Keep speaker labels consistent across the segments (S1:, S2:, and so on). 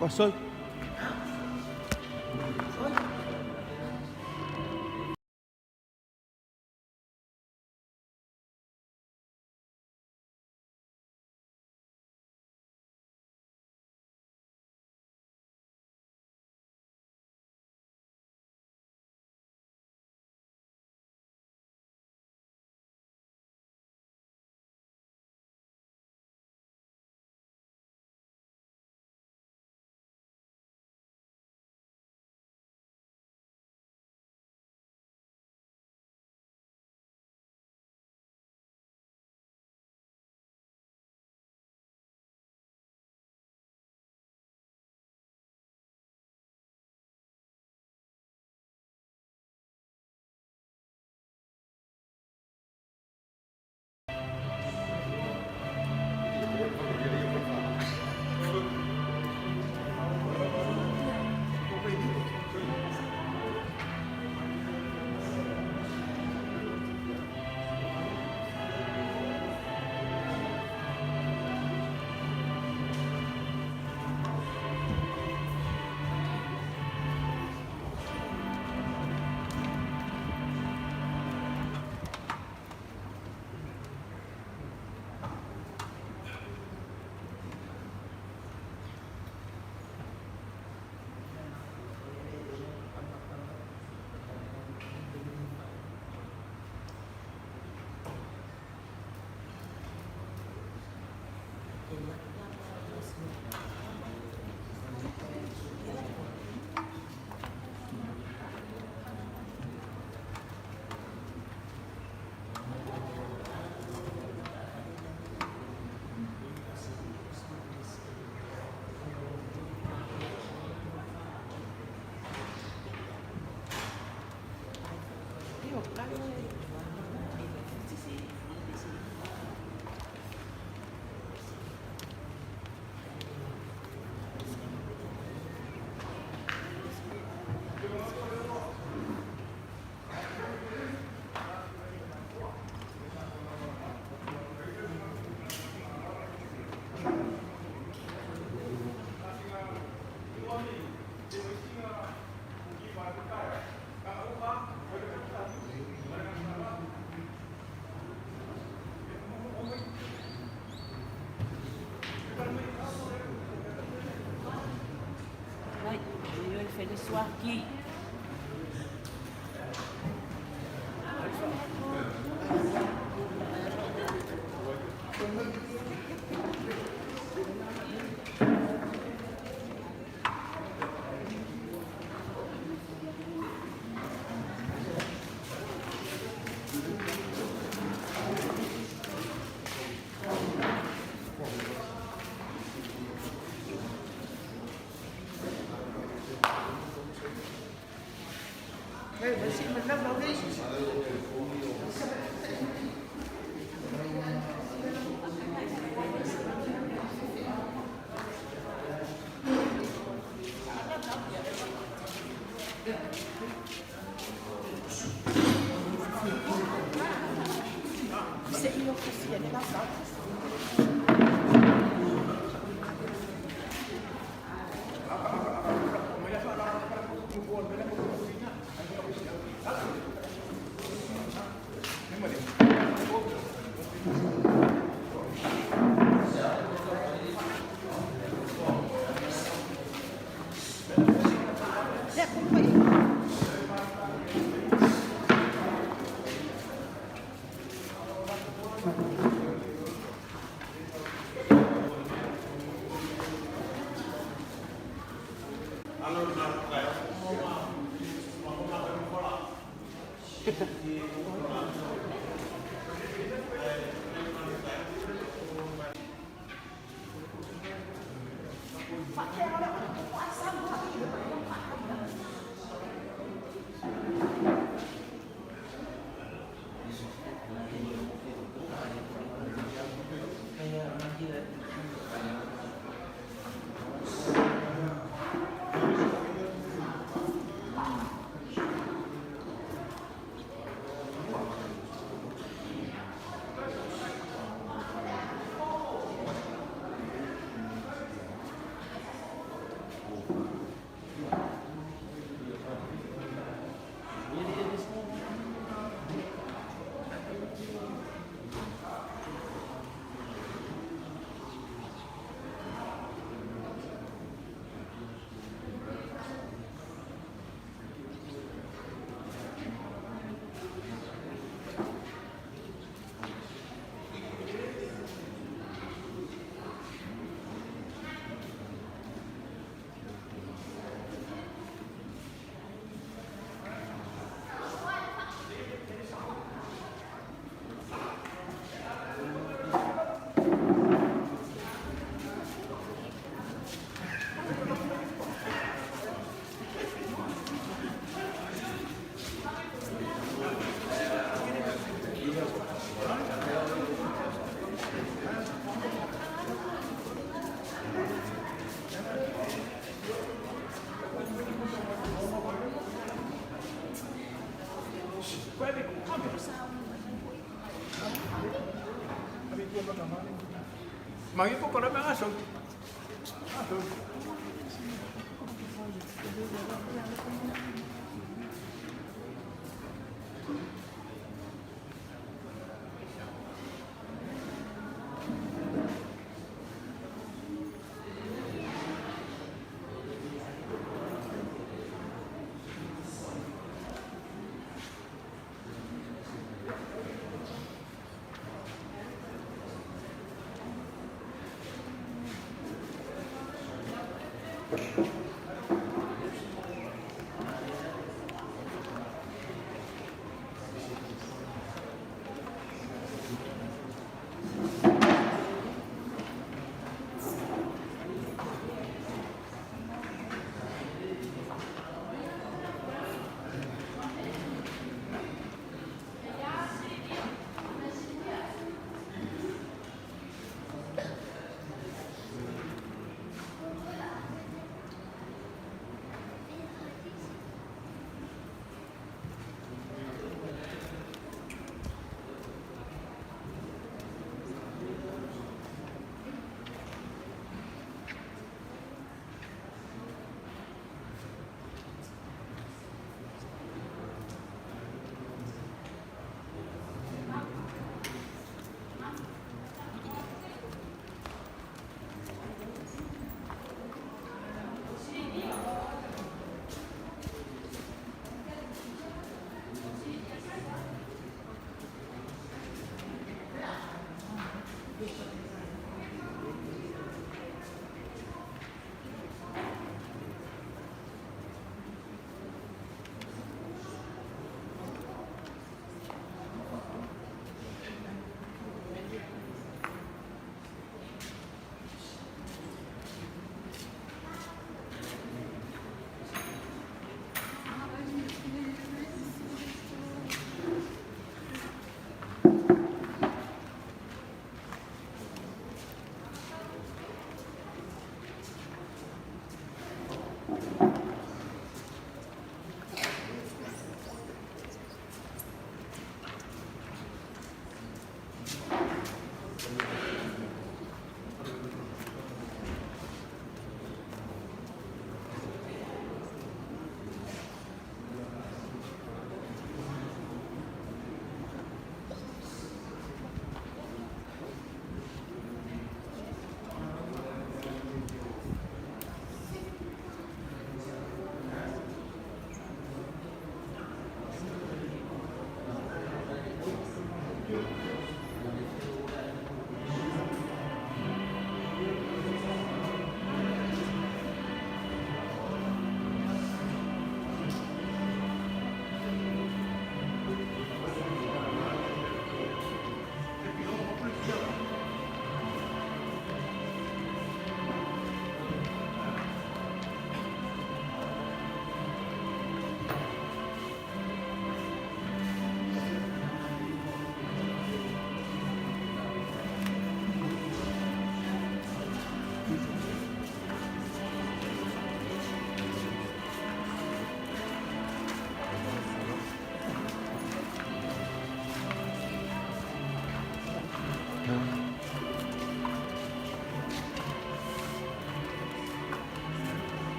S1: Pasoi.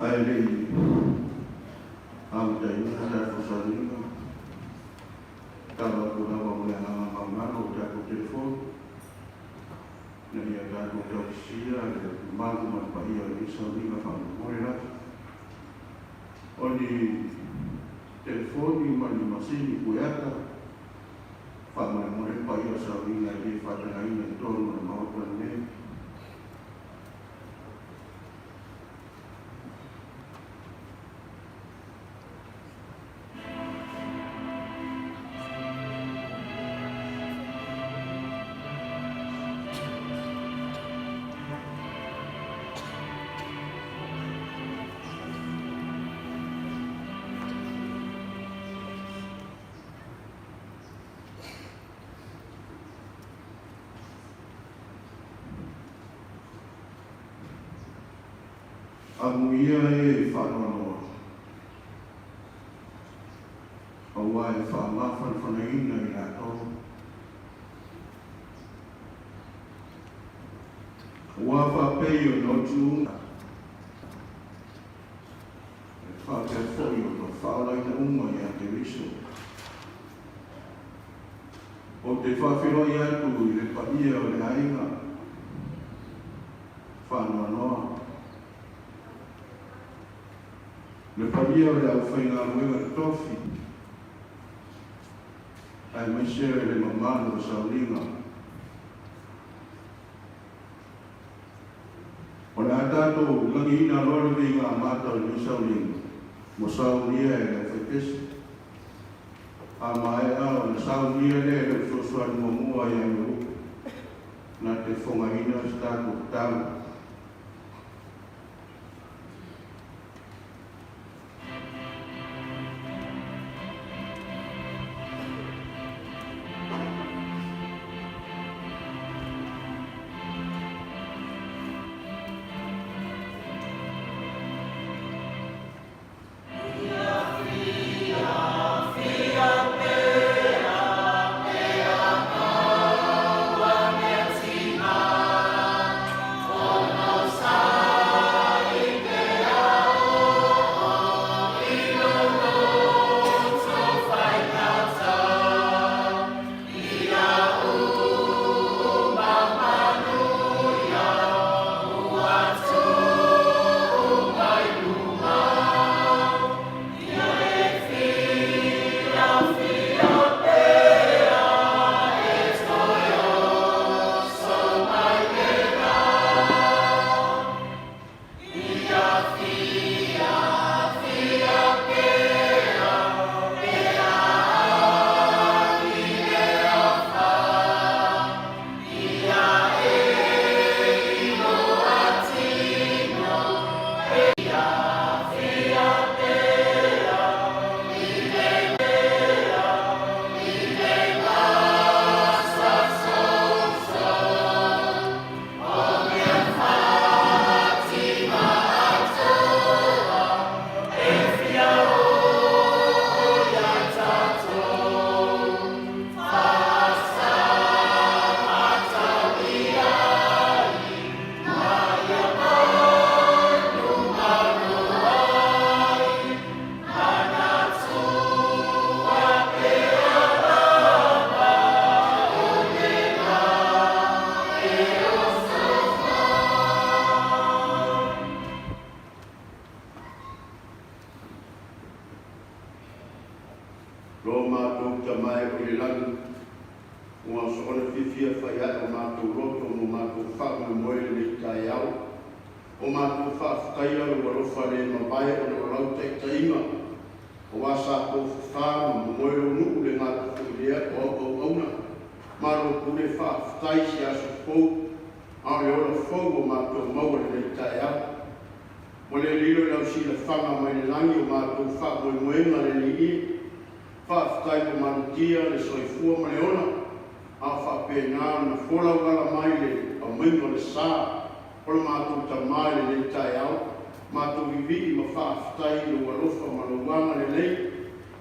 S1: Ae le i amataina le tatou sauniga, tatalo atu lava ma le agaga maualalo i tatou telefoni ina ia tatou tautisia le mamalu ma le paia o lenei sauniga faamolemole lava. O ni telefoni ma ni masini pueata, faamolemole le paia o le sauniga e le faatagaina i totonu o le Maota lenei. Amuia e faanoanoa, aua e faamafanafanaina i latou. Aua faapei ona otiuga, e faapea foi ona faaolaina uma ia Keriso. Ou te faafeiloai atu i le paia o le aiga faanoanoa, le paia o le aufaigaluega tofi, aemaise le mamalu o sauniga. O le a tatou lagiina loa le viiga amata o lenei sauniga ua saunia e le aufaipese. A maea ona saunia lea e lou fesoasoani muamua ia Iorupe na te fogaina se tatou tatalo. Lo matou Tama e o i le lagi, Ua soona fiafia faiae o matou loto ma matou faamoemoe i lenei taeao. O matou faafetaia lou alofa le mavae ona o lau taitaiga, aua sa tofafa ma momoe lou nuu le gata foi lea o au auauna. Malo pule faafetai se aso fou, a o le ola fou ua matou maua i lenei taeao. Ua le lilo i lau silafaga mai le lagi o matou faamoemoega le Alii. Faafetai ua malutia le soifua ma le ola, a o faapena ona folauala mai le aumaiga o le sa o le matou Tamā i lenei taeao. Matou vivii ma faafetai i lou alofa ma lou agalelei.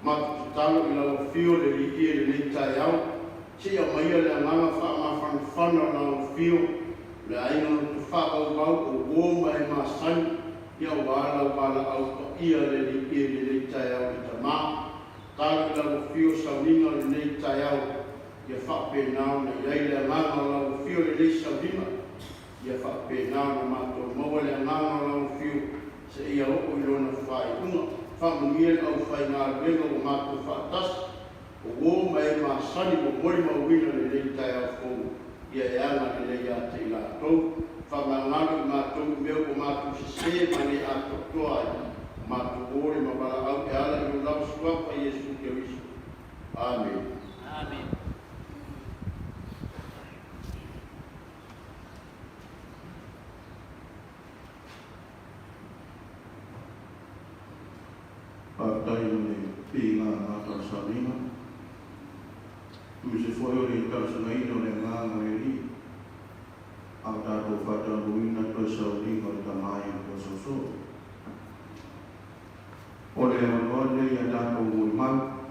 S1: Matou tatalo i lau afio le Alii i lenei taeao, se i aumaia le agaga faamafanafana o lau afio, le aiga loto faavauvau o uo ma e masani, ia aua lau valaau paia le Alii i lenei taeao le Tamā. Tatalo i lau afio sauniga o lenei taeao, ia faapena ona i ai le agaga o lau afio i lenei sauniga, ia faapena ona matou maua le agaga o lau afio seia oo i lona faaiuga. Faamanuia le aufaigaluega ua matou faatasi, o uo ma e masani ua molimauina lenei taeao fou, ia e agalelei ia te i latou. Faamagalo i matou i mea ua matou sese ma le atoatoa ai, matou o le ma valaau e ala i lou lava suafa Iesu Keriso. Amene.
S2: Amene.
S1: Faafetai mo le piiga gata o le sauniga, aemaise foi o le talosagaina o le agaga o le Alii, a o tatou faataunuuina toe sauniga o le Tama i ona tososo. O le avanoa lenei ia tatou molimau.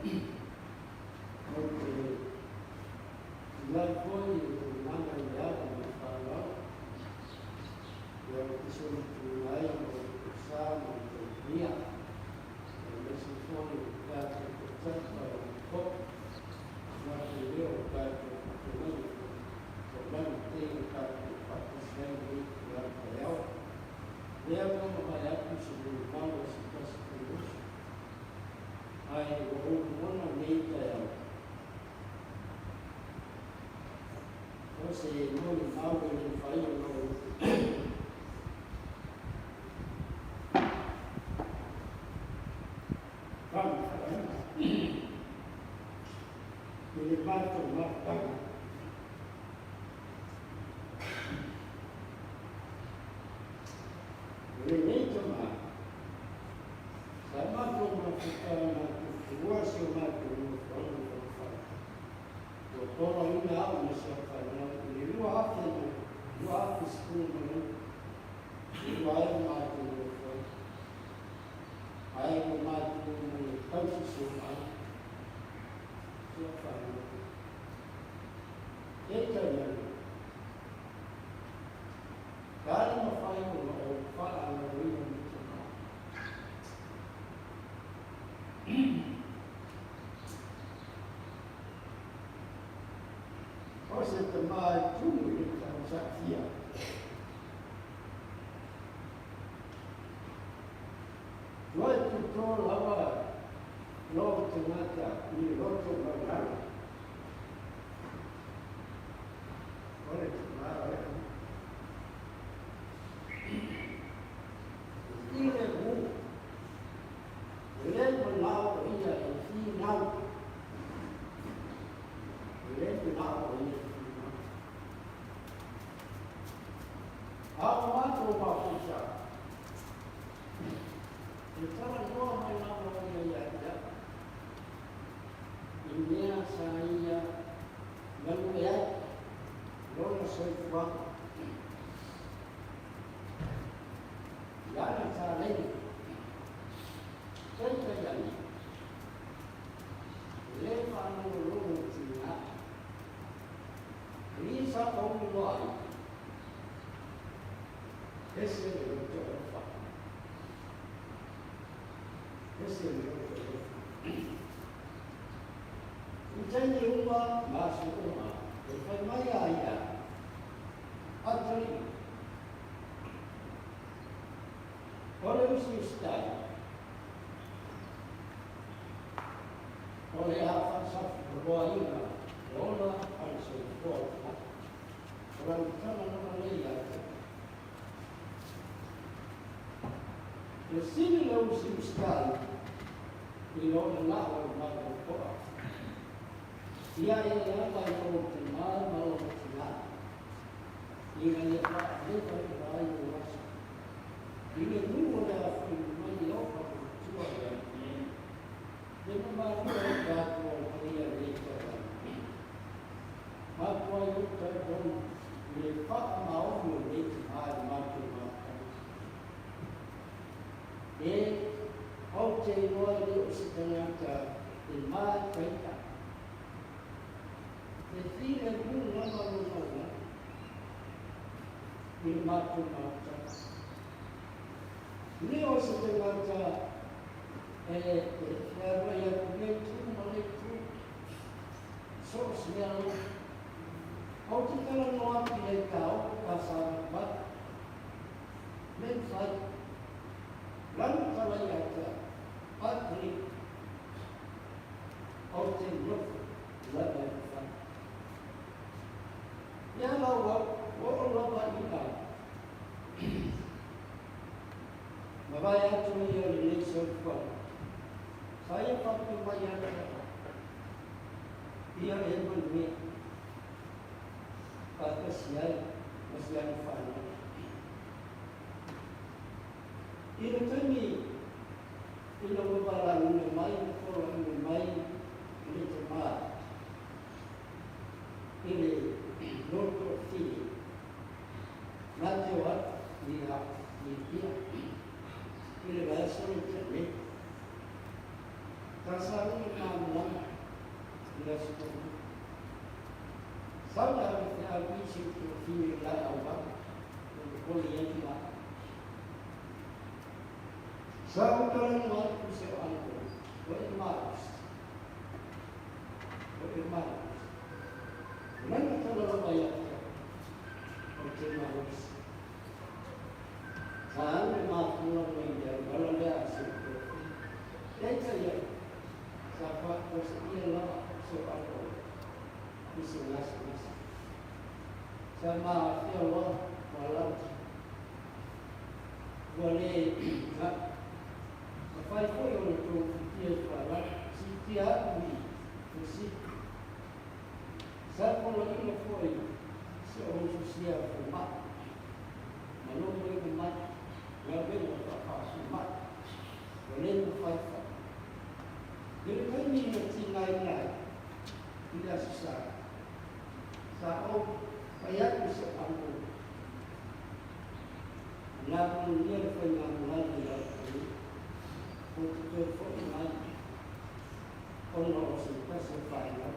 S2: Ou te tulai foi i le taumaga i le ava ma le faaaloalo, ia ou te solituina ai lo outou sa ma le taunia, aemaise foi o le tatou Taitai Faaopoopo, matou lea o tatou faafeagaiga taulagi nei o tatou faatasi ai i lenei itula taeao. Lea ua mavae atu se molimau a se tasi foi uso, ae ua ou lagona lenei taeao, o se molimau e le mafai ona ou faamatalaina i le matou mafutaga. O lenei tama, sa matou mafuta matou fua si o matou nofoaga i Fagafale. Ua poloaiina au ma si au fanau i le 2016, e lua ai o matou nofoaga. Ae ua matou omai e tausi si ou aiga, si au fanau. Peitai ane, Sa le mafai ona ou faalaloina le tama. O se tama e tumu i le tausaafia. Tuai toto lava lou tagata i le loto maualalo. O le tama o le au. I le mu, e le manao o ia e finau. E le manao o ia e finau. A o matou mafuta, e talanoa mai lava o ia ia te au, i mea sa ia galue ai lona soifuaga. I ana taleni, peitai ane, e le faalogologo i tina. I sa ou iloa ai, ese le loto alofa. Ese le loto alofa. I taimi uma ma aso uma, e fai mai a ia, Atalii, o le usiusitai, o le a faasafoloaina le ola a le soifua o tagata. O lana tala lava lea ia te au. E sili le usiusitai i lona nao e matou toa. Ia e ala i lou tamā ma lou tinā, ina ia faalevalevaai ou aso, i le nuu o le afifio mai e oka ma matua i ai. Le mamalu o tatou aumaia nei taeao. Matuai ou talitonu i le faamaoni o lenei tamā i le matou mafutaga. E, ou te iloa e le o se tagata e māitaita. E filemu lava lona olaga i le matou mafutaga. E le o se tagata e fealuai atu i lenei itu ma lenei itu, so o se mea lava. Ou te talanoa atu i ai taoto ka savalivali. Le mafai. Lanu tala ia te au, Patri, ou te nofo lava e mafai. Ia lau au, ua oo lava ina mavae atu ia lenei soifuaga. Sa ia faapea mai ia te au, Ia e manuia faatasi ai ma si ana fanau. I le taimi ina ua valaauina mai ma poloaiina mai le tamā i le loto fili, na te o atu i a Apia i le vaiaso lea tea nei. Talosaga le malamalama. Sau le ave feau i si ou tuafine i le auala, ua popole i ai le vaa. Sa ou talanoa atu i si ou uncle, ua e malosi, ua e malosi. O lana tala lava ia te au, ou te malosi. Sa alu le mafua mai le auala lea a si ou tuafine. Peitai ai, sa faafuaseia lava si ou uncle i se gasegase. Sa maafia loa ua Ua le mafai foi ona togafitia i Farao, siitia atu i Fusi. Sa poloaiina foi si ou uso sia fomai, ma logoina mai galuega faa-faafomai, ua le mafai foi. I le taimi na tigaina ai i le Aso Sa, sa ou fai atu i si ou uncle, Na manuia le faigamalaga i Aotearoa, ou te toe foi mai ona o se tasi o fanau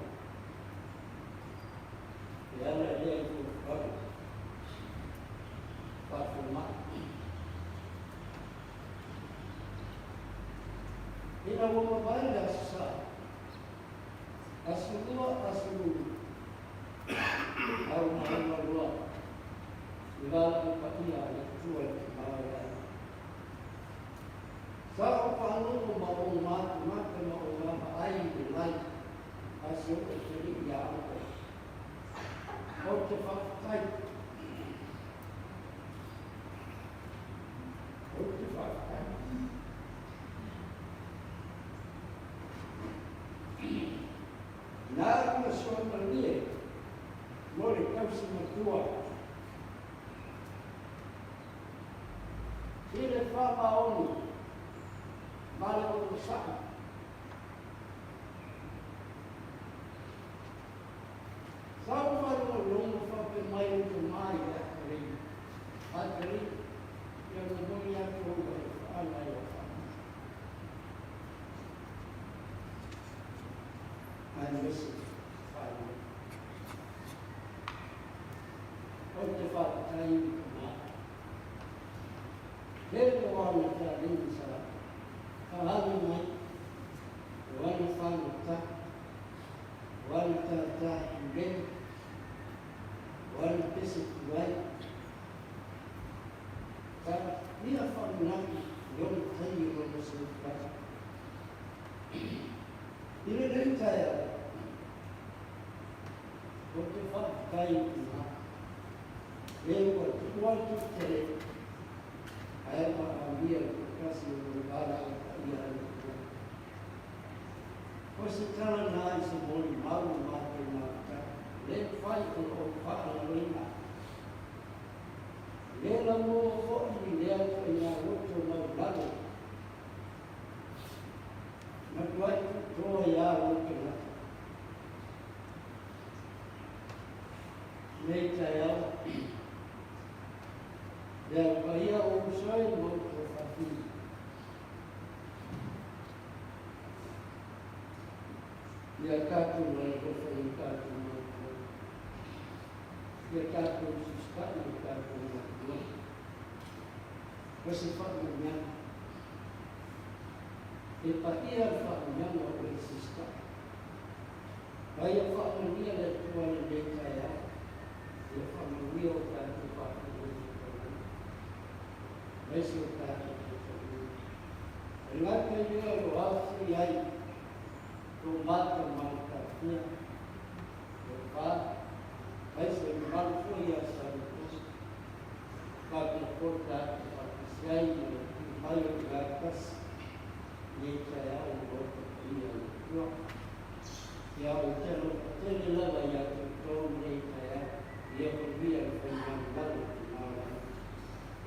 S2: e ala lea i fuafuaga faafomai. Ina ua mavae le Aso Sa, Aso Lua, Aso Lulu, aomauma loa i valaau paia a le Atua i le tamaoaiga. Sa ou faalogo ma ou matamata ma ou vaavaai i le lai a si ou atalii ia Uncle. Ou te faafetai. Ou te faafetai. Na alu le soamalie mo le tausi matua i le faamaoni ma le onosai. Sa ou faalogologo faapea mai le tama i le atalii, Atalii, ia momoli atu ou alofaaga i lau faamai. Aemaise faailoa. Ou te faafetai i le tama. Tele o ana taleni sa faaali mai, o ana fagota, o ana tātā pulea, o ana pese tuai, sa fia faamanatu i ona taimi o lona soifuaga. I lenei taeao, ou te faafetai i ina e ua tuua atu tele ae maamia le tasi o le valaau paia a le Atua. O se tala na i se molimau o matou mafuta, le mafai ona ou faalaloina. Le lamoa foi i lea ituaiga loto maualalo. Matuai tuutoa ia lou tagata. Nei taeao, le au paia o uso e ma uto faafili. Ia tatou alolofa i o tatou matua. Ia tatou susita'i i o tatou matua. O se faamanuiaga. E paia le faamanuiaga o le susita'i. Ma ia faamanuia le Atua lenei taeao. Ia faamanuia o tatou faafogafoga. Aemaise o tatou talitonuga. E le gata i lea o lo o aofia ai tou mata ma le tafia, le fa, aemaise o le mamalu foi ia Samoa, faapea foi tatou faatasi ai ma le tuu mai o le gatasi i lenei taeao i le Maota paia o le Atua. Ia ou te alofa tele lava ia te outou i lenei taeao, ia manuia le faigamalaga o tamaoaiga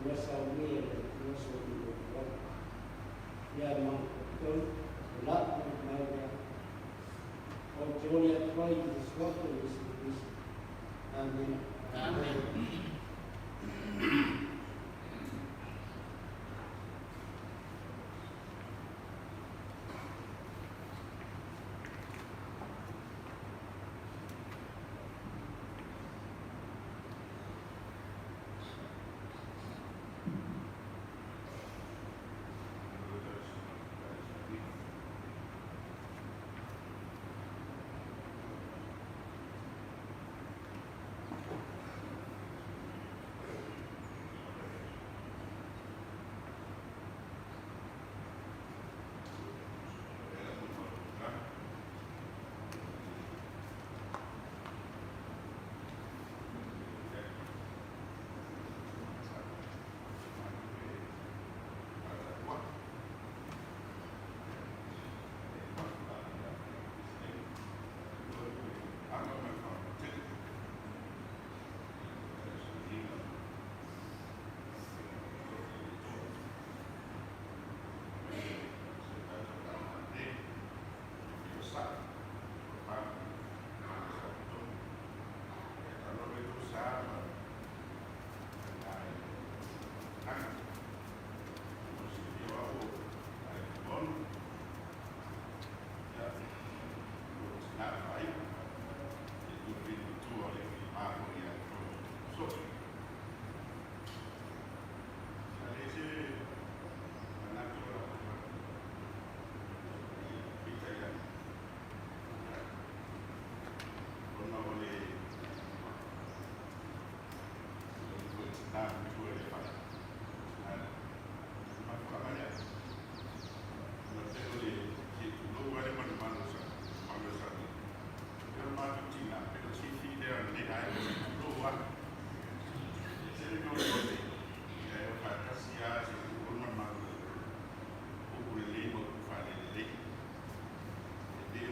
S2: ua saunia e le Atua soifua. Ia matou, o la'u molimau lea, ou te oli atu ai i le Suafa o Iesu Keriso. Amene. Amene.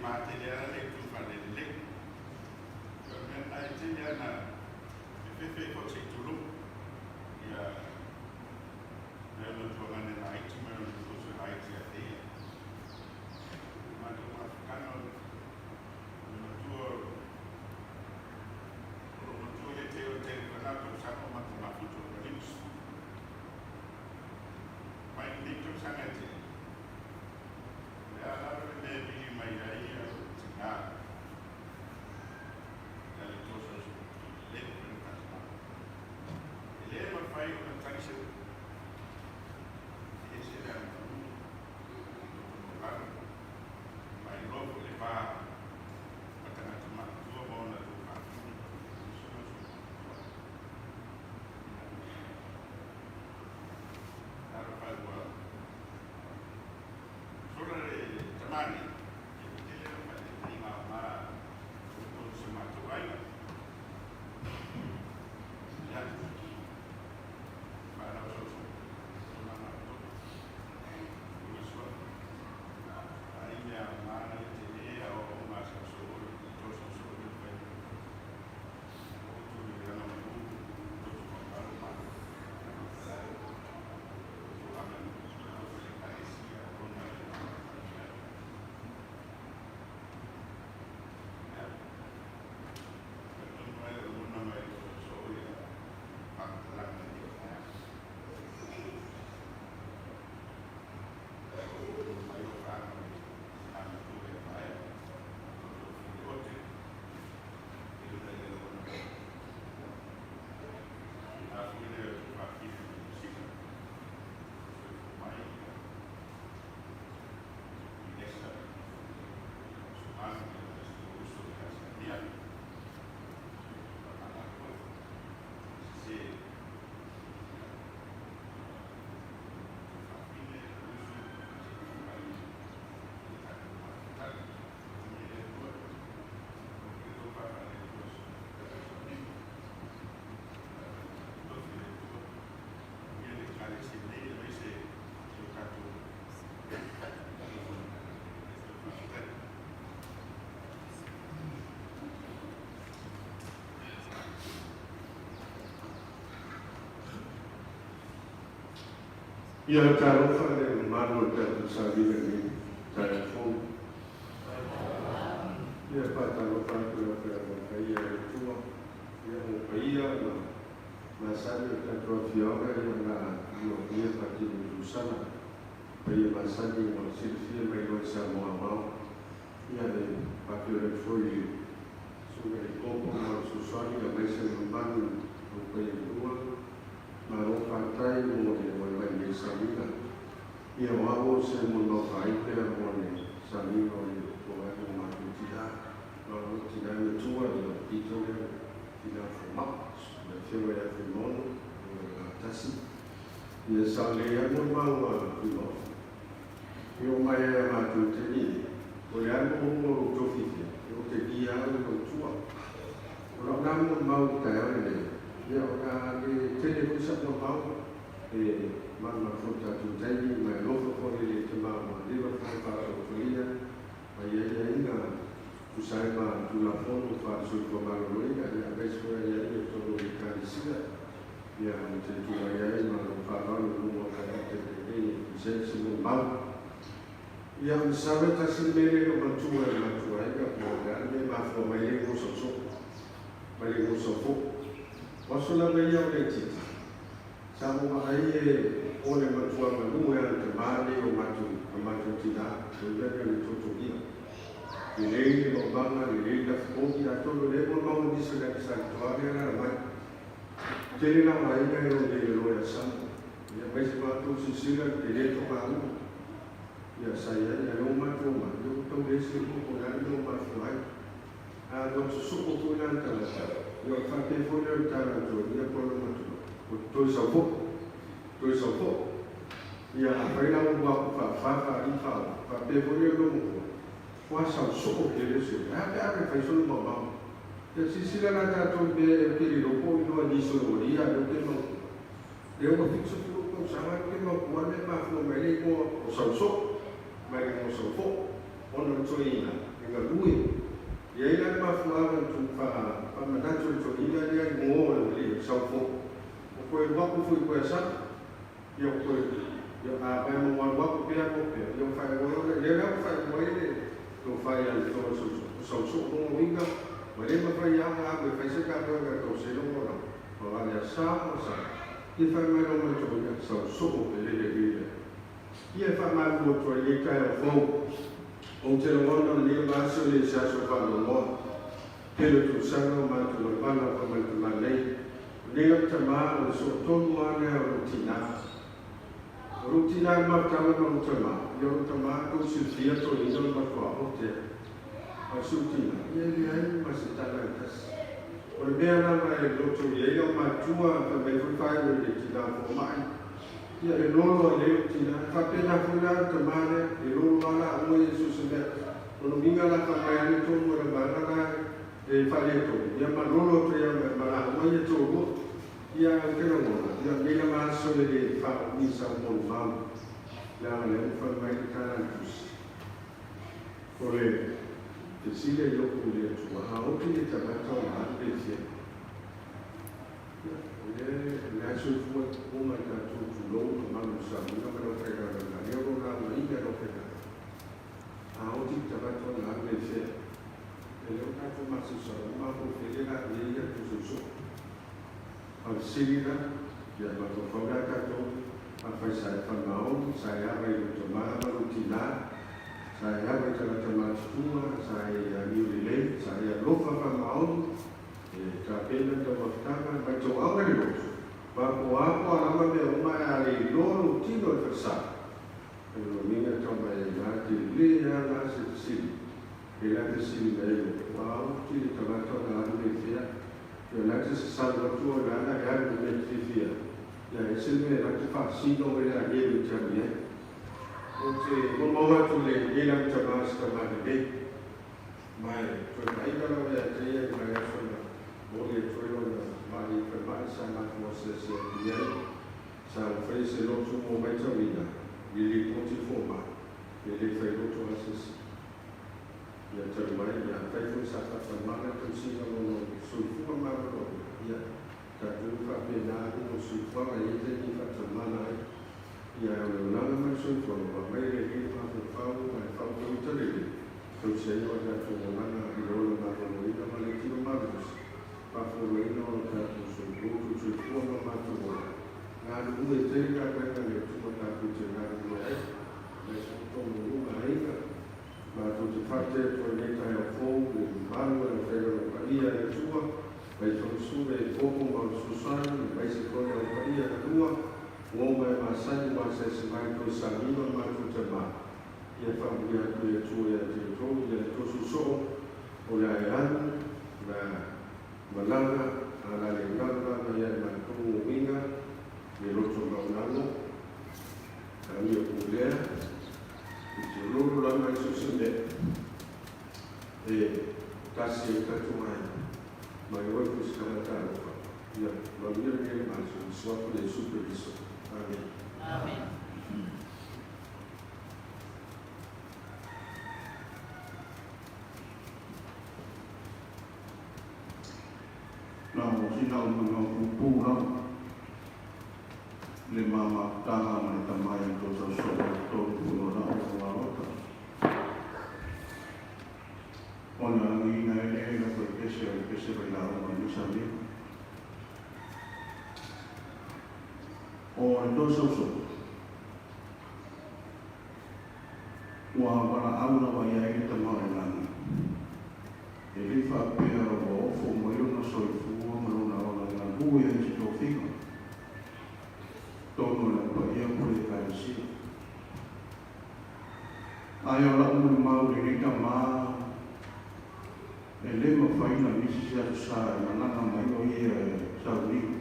S3: matele ala le tu faalelelei. O le mea lena e tele lava ina fefefe ai foi se i tulou ia nai ona tuagane laiti ma ona uso laiti ia te ia. O le matou mafutaga o le matua o lou matua ia te ia o le tele o lena tausaga o matou mafuta ua 50. Mai lenei tausaga e tea, o le a lava le mea e vili mai ai lou tina ia le toso e le mafai ona tali mai. E le mafai ona tali se upu. E ese le aganuu, le loto maualalo, ma iloa foi le va ma tagata matutua ma ona tuufafine, aemaise o si ou matua. Talofa ua sola le tama nei, ia ua tele lau faataitaiga aoga o totonu o si o matou aiga. Ia, fanau soso, tulaga o totonu, ua sola. Ai mea aoga ia tele aoaoga a sausoo i tososo i le fai. A foi lea o Tufafine mai Niu Sila, soifua mai Inesa, Sumanu, le uso ia Samia, faamalo atu ai. Sese Tufafine, uso, soifua mai le tatou mafutaga. Faamanuia le Atua, o le tofa faale-Atua i
S1: Ia talofa le mamalu o le tatou savili i lenei taeao fou. Ia faatalofa atu i lau Afioga Paia e le Atua, ia o paia ma masani o le tatou afioaga ia na ioagia faatino i Lusana. Paia masani ua silafia mai loa i Samoa aoao. Ia e faafeiloai atu foi i le Susuga i le Kopo ma le Fesoasoani aemaise le mamalu o paia i lua. Malo faafetai mo le vaivai nei sauniga. Ia o au o se molimau lea mo le sauniga o le toai o matou tina. O au tina e matua ia pito lea tina fomai, le afioga ia Fuimaono o le Gatasi. Ia sa lelei lava molimau a Fuimaono. E oo mai ai ia matou i taimi nei, o le a le momoga o lou tofi fia, ia o te lia lava le mautua. O lau la molimau i le taeao lenei, ia o le a le tele foi sau molimau, e malumalu foi i le tatou taimi, ma e alofa foi le tama ua leva foi ona faataotoina ma i ai aiaiga tusa ai ma Tulafono faale-soifua maloloina, ia aemaise foi aiaiga i totonu o le Ekalesia. Ia, ou te tulai ai ma lou faaaloalo i luma o le tatou taimi lenei e tusa ai se molimau. Ia, masalo e tasi le mea lea e le o matua e le matua aiga po o le a le mea e mafua mai ai le igoa sausoo ma le igoa saufou. O aso lava ia o laitiiti, sa ou vaai e o le matua manu e ana tamā nei o matou ma matou tinā, o ia mea o le totogia. Lelei le maumaga, lelei le lafitogi, atonu o lea e molimau nisi o le ata Salitoa lea e alaala mai. Tele lava aiga e o nei le loea sama. Ia aemaise matou silasila i le tele togauma. Ia sa i ai, ae o matou mai, ia ua tau leai se igoa po o le a le mea ua mafua ai. A alu atu sosoo foi la le tagata, ia ona faapea foi lea o le tala a le toeaina po o lona matua, ua toe sau foi, toe sau foi. Ia afai la ua alu atu faafa, faalii, faaono, faapea foi lea o lona matua, ua sau soo tele se ae a pe a pe fai sona maumau. Ia silasila la tatou i mea ou te le iloa po o iloa nisi o lolia lea ou te mautua. Lea ua 70 tausaga lea ou te mautua le mea e mafua mai ai le igoa o Sausoo mai le igoa o Saufoo ona o le toeaina.
S4: E galue. E ai la le mafuaaga na tu faamanatu e le toeaina lea i goa o le aualii e sau fou. Ua toe alu atu foi i Koeasana, ia ua toe, ia a mai ma ua alu atu pea alu atu pea, ia ua faailoa ai ona, lea la ua faailoa ai le tofa ia le toa o Sausoo lona uiga, ua le mafai lava ona alu e fai se galuega e tausi ai lona olaga, ua na o le asa ma asa. Ia fai mai loa ma le toeaina, Sausoo pelele lelei lea. Ia e faamalulu atu ai lenei taeao fou. Ou te lagona o lenei vaaso e le o se aso faanoanoa. Tele o tausaga o matou malamalama fa mai tama nei. O nei lau tama o le sootonu lava lea o lou tina. O lou tina le mafutaga ma lou tama, ia o lou tama tou silafia toeaina o le matua ote. A o si ou tina, ia e leai ma se tala e tasi. O le mea lava e loto i ai lau matua, fai mai foi faaiu i le tina fomai, ia e lolo ai lou tina. E faapena foi la le tama lea, e lolo lava laua ia i so o se mea. O le uiga la fai mai ane tonu e le vaega la e faaletonu, ia ma lolo atu ai lava ma laua ia toalua. Ia ae ou te lagona, ia o lenei lava aso e le faaumi sau molimau, leaga o lea ua fai mai le tala a le Tusi. O le fesili a Iopu i le Atua, A oti le tagata ona alu le fea? Ia, o lea e soifua uma i tatou, tulou ma malu i sauniga ma le aufaigaluega, lea o lo o laugaina e le aufaigaluega. A oti le tagata ona alu le fea? E le o tatou masausau uma a fele la i ai ia tososo. A o le fesili la, ia mafaufau la tatou, afai sa e faamaoni, sa e ava i lou tama ma lou tina, sa e ava i tagata matutua, sa e aniu lelei, sa e alofa faamaoni, e tapena le taumafataga, mai tou auga le loto, papoapoa lava mea uma ae a le iloa lou tino i le falesa, o lona uiga e tau mai ai la te le a la se fesili, e la fesili mai ai loa, ua auti le tagata ona alu le fea, ia la te sasalu atu o la na e alu i le mea te fiafia ai, ia ese le mea la te faasino ai le agelu e te alu i ai. Ou te molimau atu i lenei lava tama se tama lelei, ma e toe vaaiga lava ia te ia i nai aso na moli atu ai lona ma'i faimai sa matou asiasi atu i ai. Sa ou faia se lotu mo matauina i le lipoti fomai, e le fai lotu a se isi. Ia talu ai, ia afai foi sa faatalomana le tausiga o lona soifua maloloina, ia tatou faapena atu mo le soifuaga e i ai taimi e faatalomana ai. Ia ae o le olaga ma le soifuaga ua aumai e le Alii le mafaufau ma le faautauta lelei, tausi ai o tatou olaga i le ola maloloina ma le tino malosi, faafouina o tatou soifua ma matou ola. Galulue tele galuega a le Atua tatou te galulue ai, mai faatonutonu aiga, matou te faafetai atu ai nei taeao fou i le mamalu o le aufaigaluega paia a le Atua, mai Fagasule e Popo ma ona fesoasoani, aemaise foi le au paia galua, ua uma e masani ua asiasi mai toe sauniga o le matou tama. Ia faamanuia atu le Atua ia te outou, ia le tou soosoo o le a e alu, o le a malaga, a o le a le galo lava ia i matou uiga le loto maualalo, a ia pulea, i te lolo lava i so o se mea e tasi ai tatou aiga. Mai oe foi se tagata alofa. Ia manuia lenei maso i le suafa o Iesu Keriso. Amene.
S5: Amene.
S1: Na o sina ou molimau pupuu lava le ma mafutaga ma le tama ia tou sausau ai totonu foi o lau aoaota. Ona agiina ai lea i loko i pese o le pese vailaau ma le sauniga. O le tou sausau, ua valaau lava i ai le Tama o le lagi, e le faapea ua ofo mai lona soifua ma lona ola e galue ai se tofiga, totonu o le au paia po o le Ekalesia. Ae o la'u molimau i lenei tama, e le mafai ona misi se aso sa e malaga mai o ia e sauni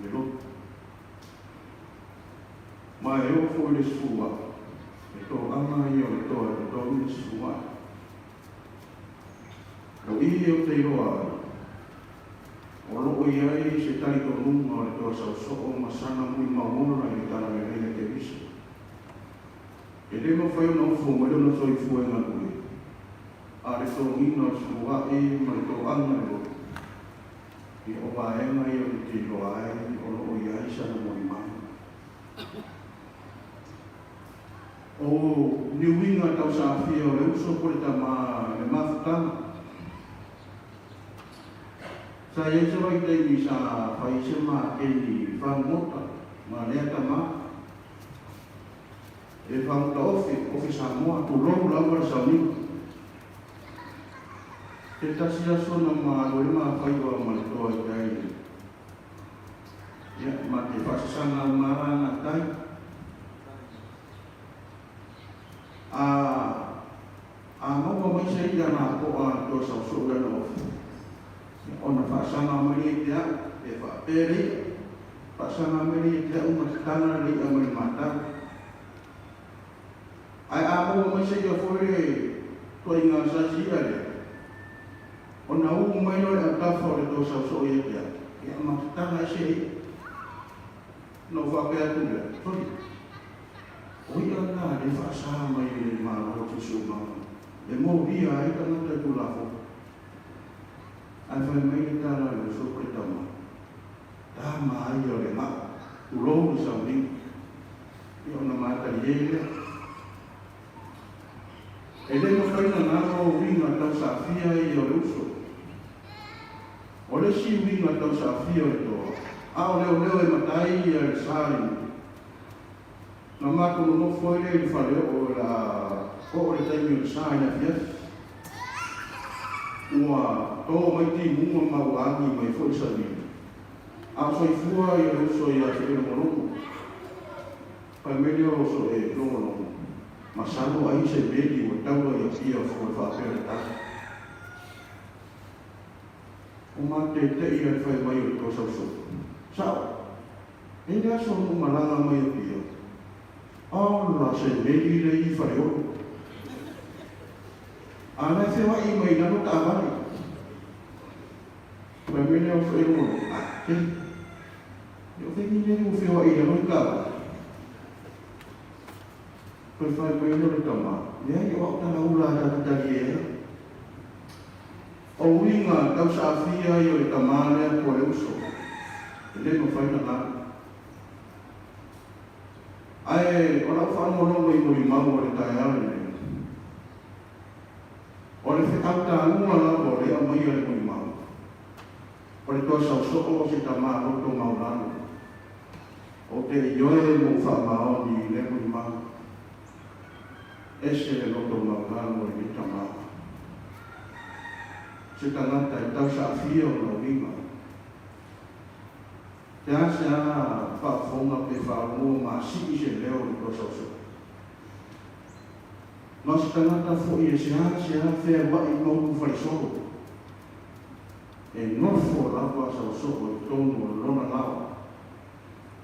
S1: le lotu. Ma e oo foi le sefulu aʻe, e toaga ia o le toa e totogi le sefulu aʻe. O i ou te iloa ai, o loo i ai se talitonuga o le toa sausoo ma sana mulimau ola i le talalelei a Keriso. E le mafai ona ofo mai lona soifua e galue, A o le togiga o le sulua'i ma le toaga i le loto, ia o vaega ia ou te iloa ai o lo o i ai sana molimau. O ni uiga tausaafia o le uso po o le tama i le mafutaga. Sa i ai se vaitaimi sa fai ai se makeni fagota ma lea tama. E fagota ofi, ofi Samoa, tulou lava le sauniga. Se tasi aso na ma alu ai mafaiva ma le toa i tai i le Ia, ma te faasasaga uma lava gatai. A, a maua mai se i'a lapoa a toa sausou lana ofi, ia, ona faasaga mai lea i te au, pe faapea le i'a, faasaga mai lea i te au ma tatala le i'a mai le matau. Ae a maua mai se i'a foi le tuaiga saisi i'a lea, ona ū mai lea o le autafa o le toa sausoo ia te au, ia ma tatala ai se i'a. Ona ou faapea atu lea, Soli, o i'a lena lea e faasa mai e le Malo o Siosiomaga e molia ai tagata i Tulafono. Ae fai mai le tala a le uso po le tama, Tama ai ia o le gao, tulou le sauniga. Ia ona matalie lea. E le mafai ona galo uiga tausaafia ia o le uso. O le isi uiga tausaafia o le toa, a o leoleo e matai ia le sa i le Na matou nonofo ai lea i le faleoo o le a oo le taimi o le sa i le afiafi. Ua to mai timuga ma ua agi mai foi le savili. A o soifua ia le uso ia Feelogologo. Fai mai lea o uso e logologo, masalo ai se meli ua taua i Apia fua faapea le tala. O matete'i a le fai mai o le toasausou. Sa'o, e le aso na ou malaga mai Apia. Ola se meli lea i Faleolo. A la e feoa'i mai i lalo taavale. Fai mai lea o Feelogologo, A, te, e o fea nei ua feoa'i i lalo i taavale? Toe fai mai lea o le tama, Leai, o au talaula ta te talie ai. O uiga tausaafia ia o le tama lea po o le uso, e le mafai ona galo. Ae o lau faalogologo i molimau o le taeao lenei, o le feau taua lava o lea aumaia le molimau, o le toa sausoo o se tama loto maulalo. Ou te ioe ma ou faamaoni i lea molimau, ese le loto maulalo o lenei tama. Se tagata e tausaafia ona uiga. Seasea faafofoga pe faalua ma sii se leo i toa sausau. Ma se tagata foi e seasea fealuai ma upu faisolo. E nofo lava sausoo i totonu o lona lao.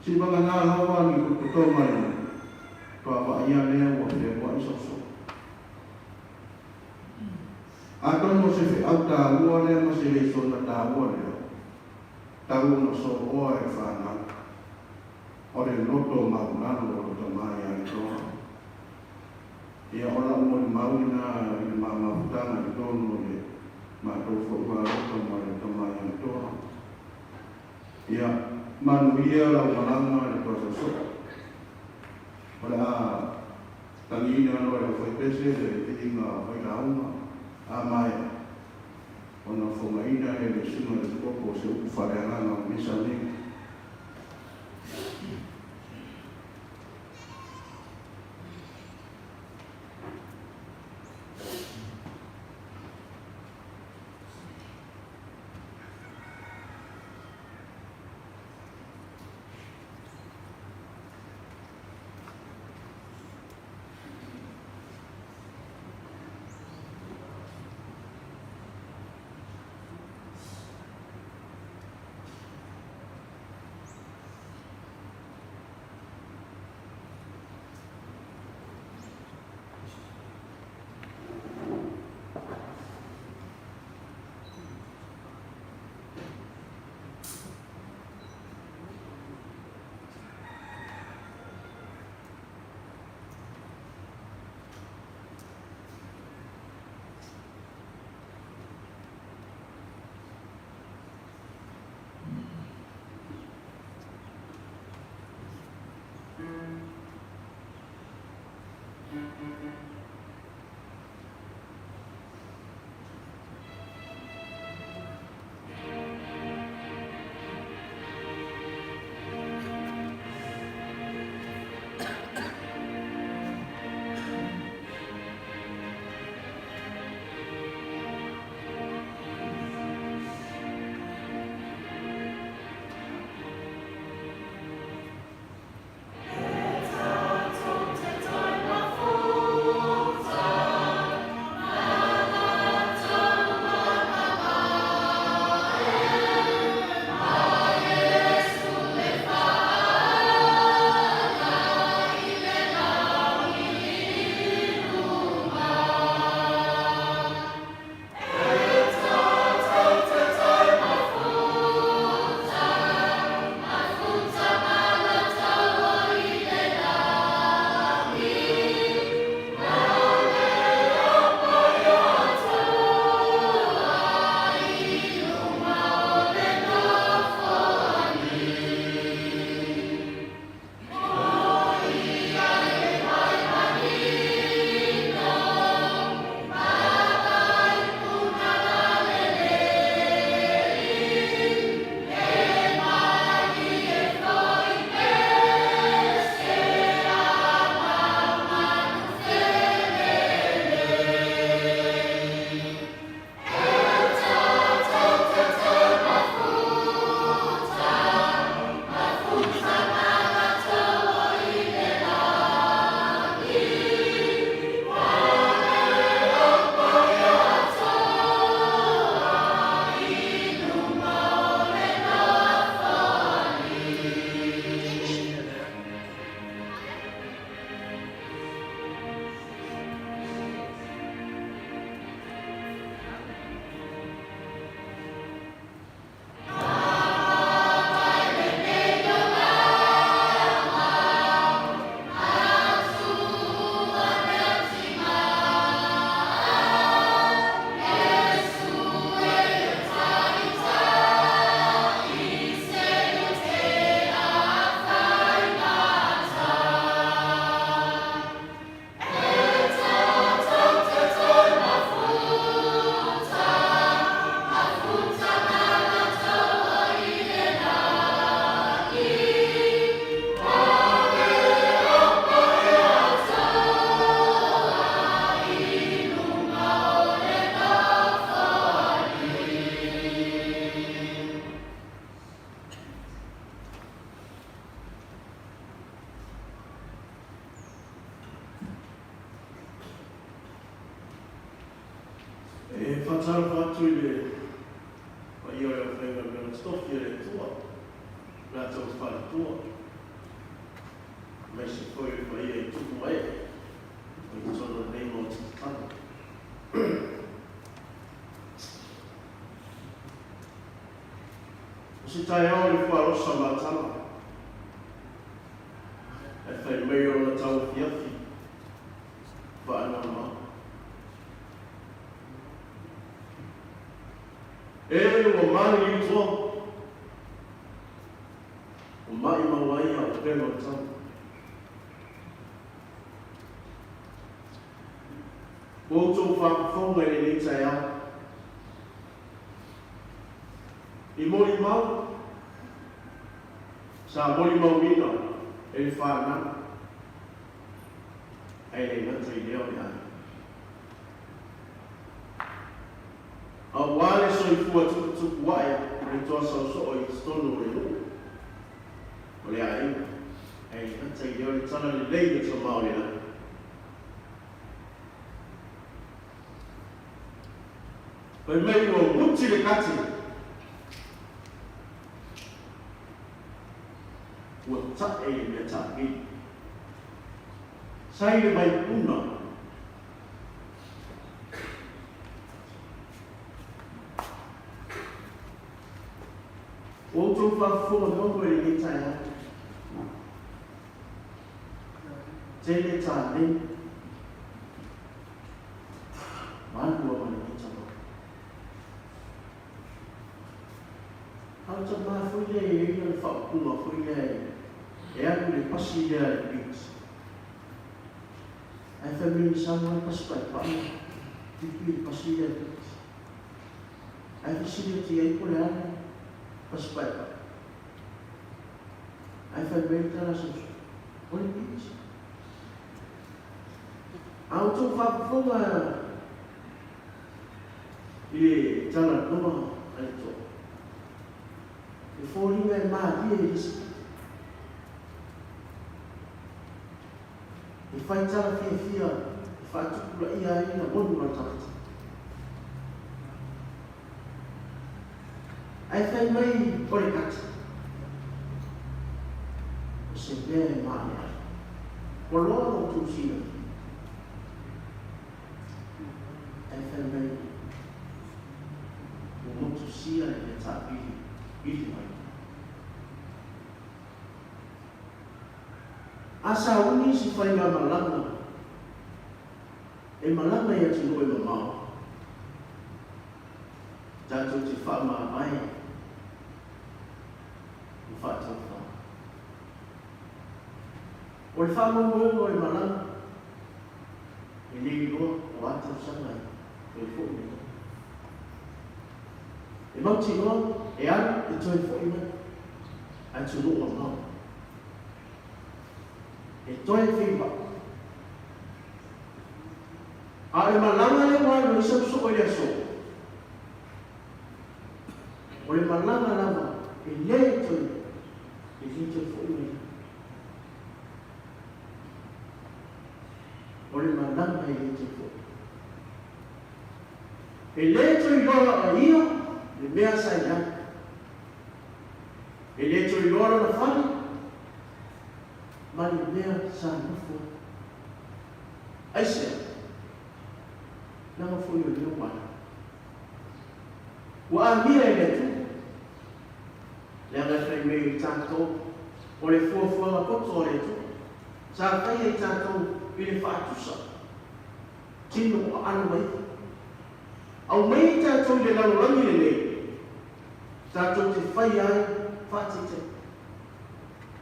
S1: Sivagana lava ni totoga i toa vaaia lea ua fealuai sausoo. Atonu o se feau taua lea ma se lesona taua lea, tau ona sooa e fanau, o le loto maulalo o lo tama ia le toa. Ia o lau molimau lena i le ma mafutaga i totonu o le matou foi palota ma le tama ia le toa. Ia manuia lau malaga i le toa sausoo. O le a tagiina loa e lau faipese le viiga failauga a maea ona fogaina e le susuga i le Topo o se upu faaleagaga o lenei sauniga.
S5: faatalofa atu i le paia o le aufaigaluega totofi a le Atua, latou faletua, aemaise foi o le paia i tupu ma ee o i totonu o lenei Maota tatalo. O se taeao i le fuaalosa matala, ae fai mai o lona tauafiafi faanoanoa. E ua maliliu toa, ua maʻimau ai a upega o le tau. Ua outou faafofoga i lenei taeao, i molimau, sa molimauina e le fanau, ae le gata i lea o le aiga. Aua le soifua tuputupu ae o le toa saosoo i totonu o le nuu, o le aiga, ae le gata i lea o le tala lelei o tama o le lagi. Fai mai ua muti le kati, ua tae i le mea taapili. Sa i le vaipuna. Ua outou faafofoga maua i lenei taeao. Tele tānei. Malu ma lenei tama. A o tama foi lea e i ai lana faaupuga foi lea e alu i le pasi lea a le beach. Ae fai mai na saunoa le pasi paepae, tipi le pasi lea a le beach. Ae fesili atu i ai po o le a le pasi paepae. Ae fai mai le tala a Samsoni, O le beach. A outou faafofoga i le talanoa a le toa, e foliga e malie i le isi pito. E fai tala fiafia e faatupulaia ai lagona o le tagata. Ae fai mai o le kati, o se mea e maaleale. Ua loa la outou silafia. Ae fai mai ua motusia le mea taapili i le vai. A sauni se faigamalaga e malaga i atunuu e mamao, tatou te faamavae ma faataufa. O le faamoemoega o le malaga, e le iloa o a tausaga e toe foi mai ai. E mautinoa e alu e toe foi mai atunuu mamao. E toe feiloai. A o le malaga lea ua alu ai Samusoo i le aso, o le malaga lava e le toe, e le toe foi mai ai. O le malaga e le toe foi. E le toe iloa e ia le mea sa i ai. E le toe iloa lona fale ma le mea sa nofo ai. Aisea? Leaga foi o lea ua alu. Ua amia e le Atua. Leaga e fai mai i tatou, o le fuafuaga poto a le Atua, sa faia i tatou i le faatusa tino aano mai. Aumai i tatou i le lalolagi lenei, tatou te faia ai faataitaiga.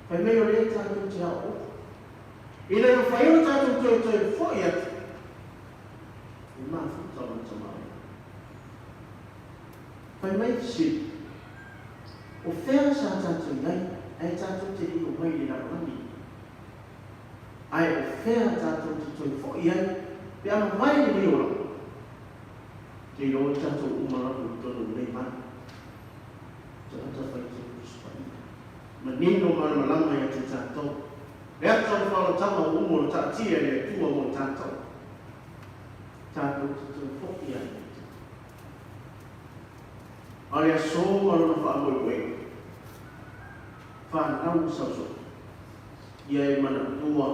S5: Fai mai o lea tatou te aooga. Ina ia mafai ona tatou toe toe foi atu i mafuta o le tamaoaiga. Fai mai fesili, O fea sa tatou i ai ae tatou te le i omai i le lalolagi lenei? Ae o fea tatou te toe foi ai pe a mavae lenei olaga? Te iloa ai tatou uma lava i totonu o lenei vala. Tagata faitau Tusi Paia. Manino malamalama ia te tatou. Le ata o le faaolataga ua uma ona taatia e le Atua mo tatou. Tatou te toe foi ai i le Atua. A o le aso ma lona faamoemoega, fanau ma sausau, ia e manatua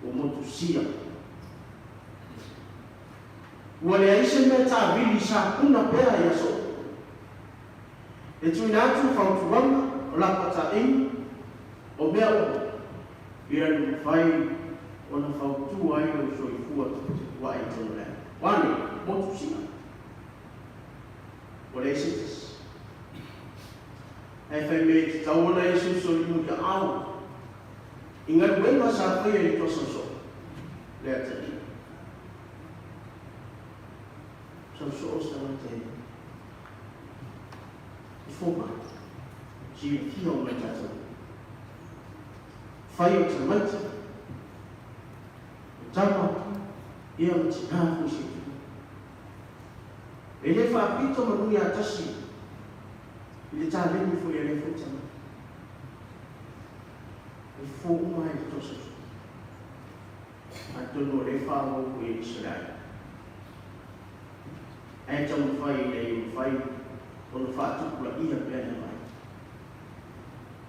S5: ua motusia. Ua leai se mea tavili sa puna pea i aso. E tuuina atu fautuaga o lapataiga o mea uma ia le mafai ona fautua ai lou soifua tuputupuae i tonu lea. Ua ane, motusia. Ua leai se tasi. Ae fai mea e tatau ona e solisoli muliaao i galuega sa faia i le toasausoo le atalii. Sausoo se tagata e i fomai, silafia o mai tatou. Fai o tamaiti, o tama, ia ma tinā foi se itu. E le faapito manu ia tasi i le taleni foi a lea foi tagata. E fofo uma ai le toasausoo. Atonu o lea e faaauau foi e nisi o le aiga. Ae taumafai ina ia mafai ona faatupulaia pea lea vaega.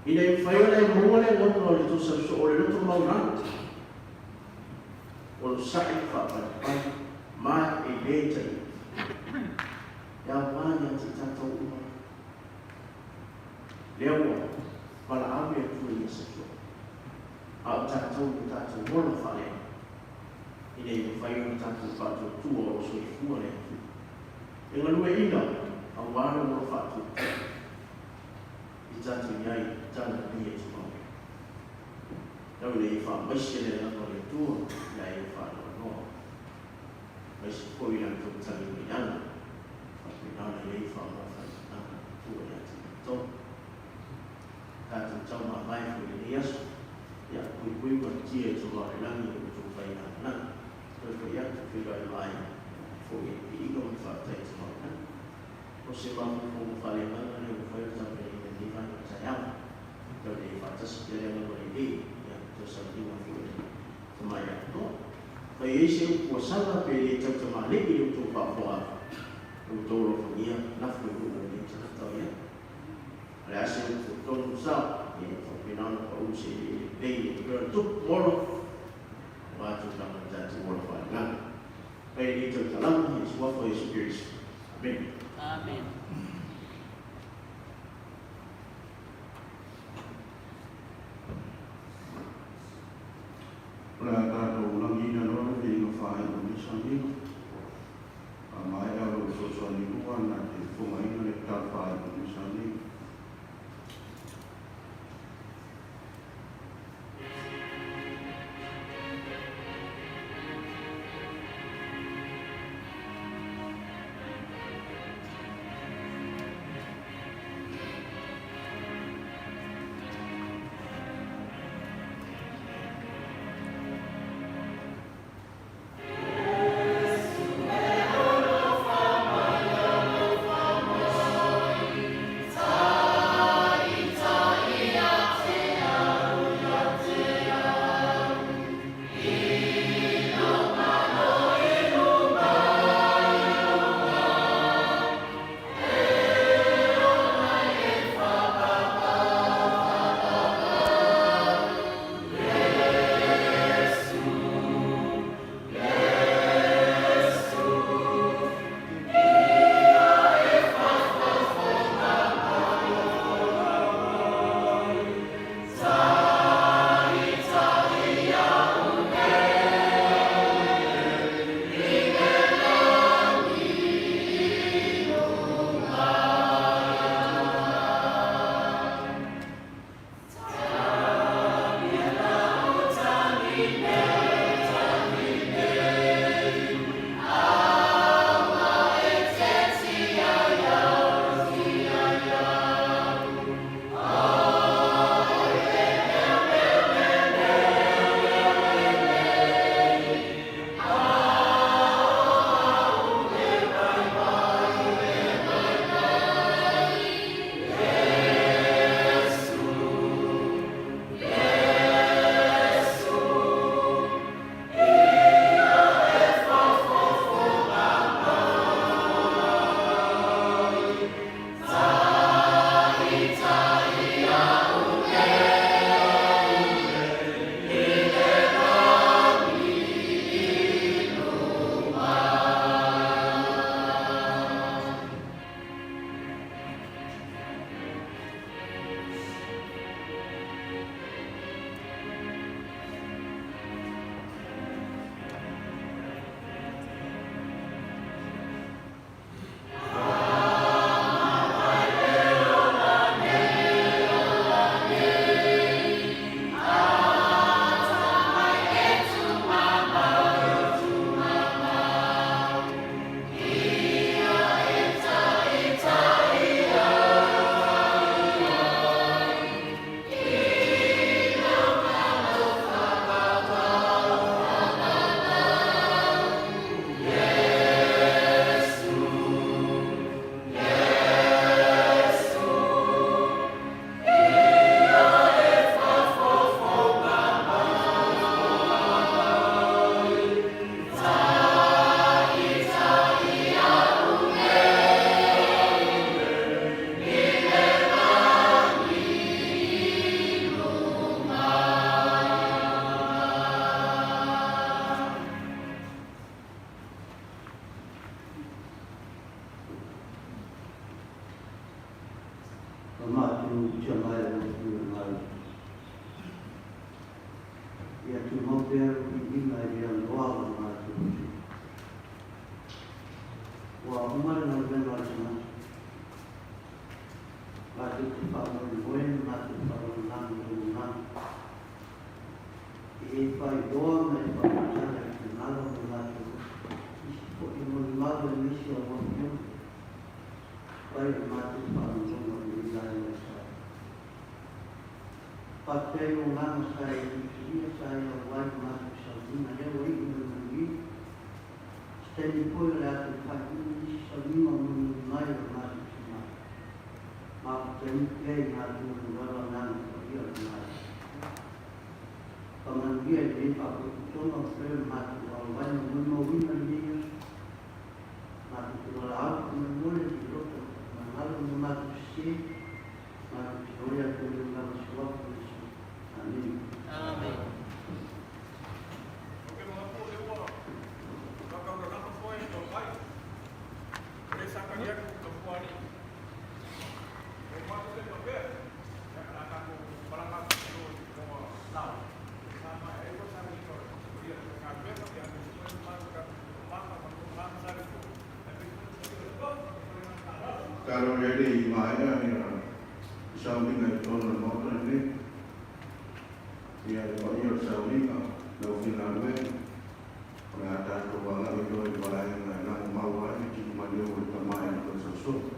S5: Ina ia mafai ona e maua le agaga o le tosausoo o le loto maualalo, onosai ma faapalepale, ma e le taia. E aoga ia te i tatou uma. Lea ua valaau le Atua ia Sausoo. A o tatou i lo tatou ola faaleaga, ina ia mafai ona tatou faatuatua o lo soifua le Atua. E galueaiina aua le ola faatuatua i tatou i ai i tana nei e tumau ai. Tau ina ia faamaise le agaga o le Atua i a ia faanoanoa, maise foi i la outou tali mai ana, faapena ona i ai faamaofai agaga o le Atua ia te outou. Tatou tau mavae foi i lenei aso. Ia, puipui ma tia i tulaga o le lagi o outou failagalaga. Toe foi atu, feiloai mai foi i le piiga ma le faafetai i tulaga o le lagi. O se mafaufauga faaleagaga lea ua fai o le tapenaina i lenei vaega o le taeao. Tau ina ia faatasi pea le agaga o le Alii, ia, toe sauniga foi o le Tamai Atoa. Fai ai se upu ua sala pe le tautamalii i lo outou faafofoga atu, lo outou alofagia, lafo i luga o lenei tagata o ia. O le a se upu tonu sao, ia faapena ona pau se eleele lelei e pei ona tupu molo, aua tulaga o le tatou ola faaleagaga. Fai ai nei tautalaga i le Suafa o Iesu Keriso. Amene.
S6: Amene.
S1: O le a tatou lagiina loa le viiga faaiu o lenei sauniga. A maea lou fesoasoani lua na te fofogaina le tala faaiu o lenei sauniga.
S2: Ia tumau pea le viiga e le auloa o le matou Atua. Ua uma le galuega a le tagata, matou te faamoemoe ma matou faalagolago i lou agaga, e e faailoa ma e faamatala i finagalo ma matou isi foi molimau aemaise o lau Afioga, fai o le matou faalogologo i lenei vaega o le sao. Faafetai i lou agaga sa e filifilia, sa e auai i le matou sauniga, lea ua iu ma le manuia. Se taimi foi o le a toe faaiuina nisi sauniga o mulimuli mai o le matou tina. Mafuta pea i matou lava agaga paia o le Malo. Faamanuia i lenei faapotopotoga o fai o le matou auai ma molimauina lenei aso. Matou te valaau faamolemole i loto faamagalo ma matou sese, matou te oi atu i lou lava suafa o Iesu. Amene.
S6: Amene.
S3: Ok, mga po, leo kakaurarama foi no pai. O le saka ia ku ka fuani. O ma te papea. Ya ka ka ko paranga ko ko tau. Sa ma e ko sa ni ko. Ia ka pe ka ya ko ma ka ma ka ma ma sa ko. E pe ko ko
S1: Talo le le i maea ia sauniga i totonu o le Maota lenei. Ia le paia o le sauniga, le aufaigaluega, o le a tatou agai loa i le vaega e lagomau ai le tiumaleo o le Tama e le Toesosoa.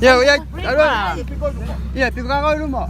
S6: Ya, ya. Ia, piko kau luma.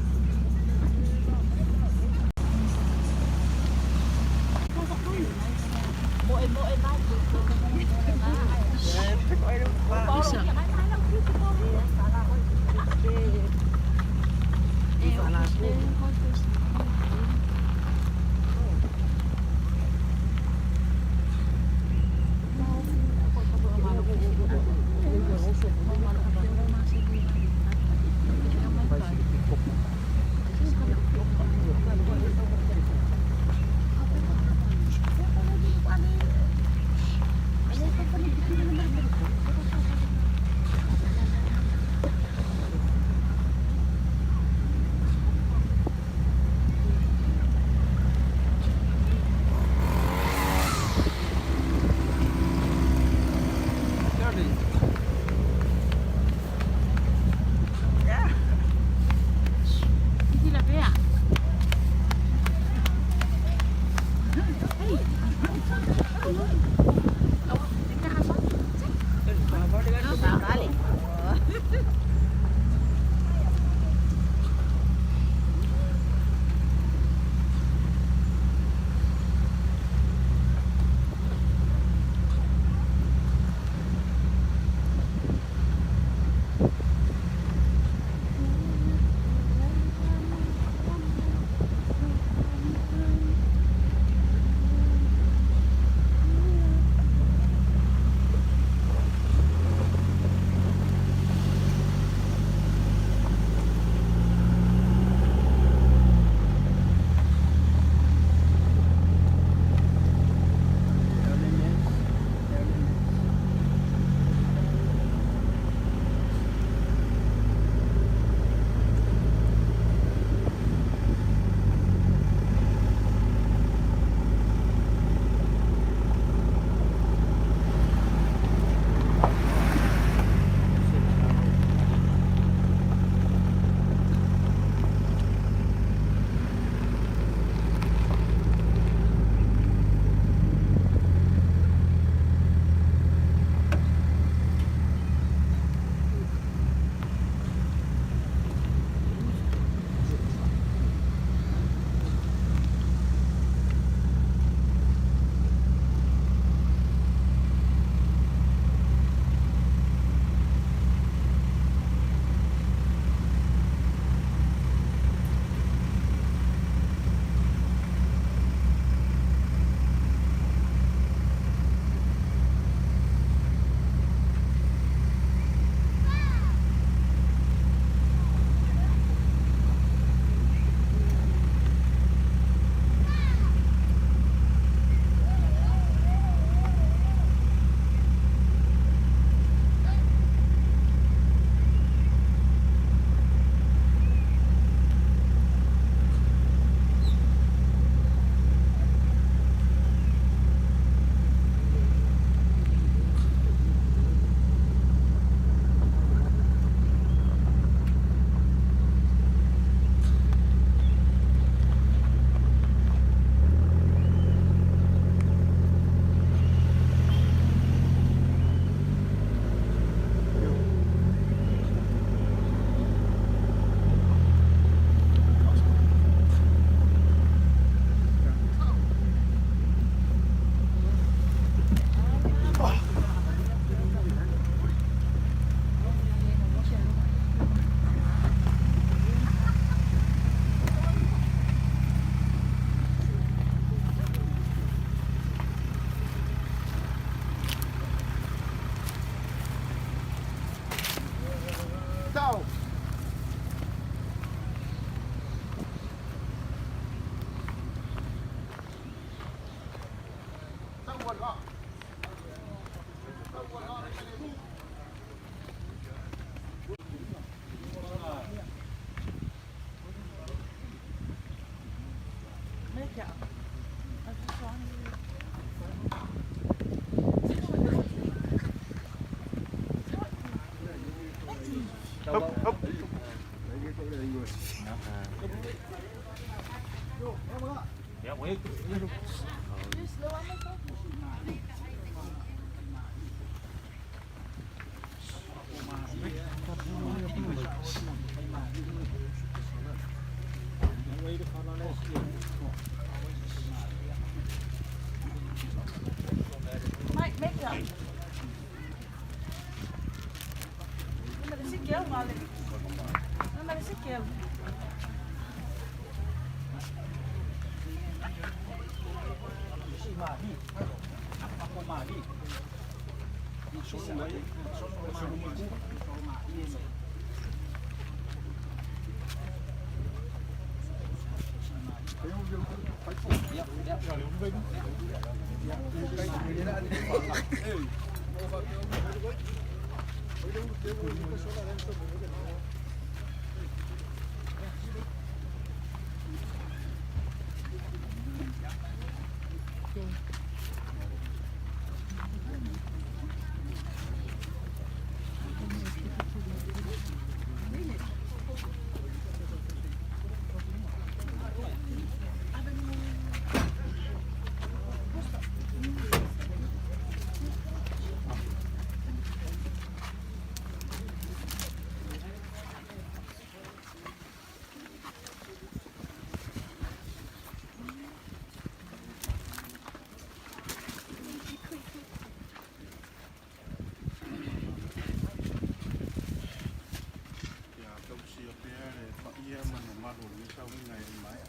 S1: Ia tausia pea le paia ma le mamalu o lenei sauiga e maea.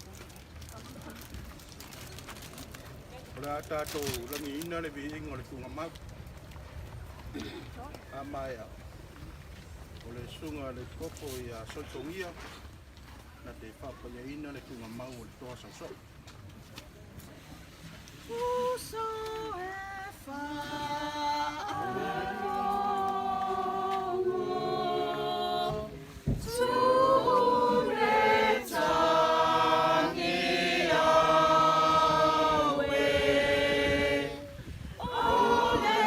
S1: O le a tatou lagiina le viiga o le tuugamau. A maea, o le susuga i le Epikopo ia Solitogia na te faapaiaina le tuugamau o le Toa Sausoo.
S6: Uso e faalogo, tuu le tagi aue, o le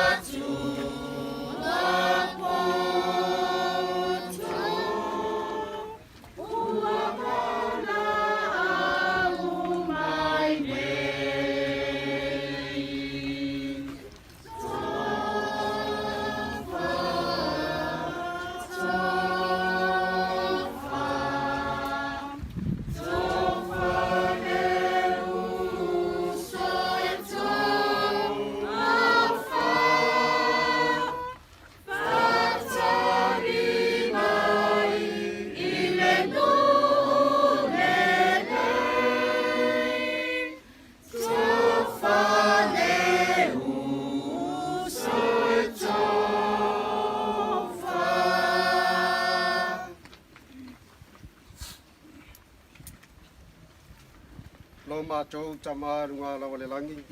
S6: Atua poto, ua valaau mai nei. Tofa, tofa, tofa le uso e toafa, faatali mai i le nuu lelei. Tofa le uso e tofa.
S4: Lo matou Tama i luga lava o le lagi,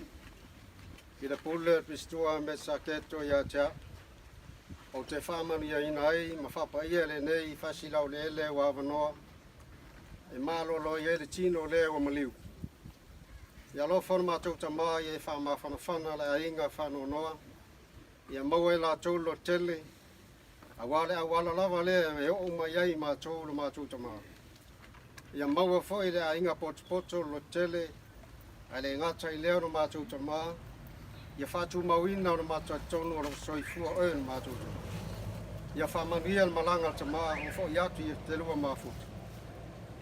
S4: i le pule o le Pisitoa me Saketo ia te au, ou te faamanuiaina ai ma faapaia lenei faasilaoleele ua avanoa e malolo ai le tino lea ua maliu. Ia alofa lo matou Tama ia e faamafanafana le aiga faanoanoa, ia maua e latou le lototele, auā le auala lava lea e oo mai ai matou lo matou Tama. Ia maua foi le aiga potopoto le lototele, ae le gata i lea lo matou Tama, ia faatumauina o le matou talitonu o loo soifua oe lo matou Tama. Ia faamanuia le malaga a le Tama o fo'i atu i telua mafuta.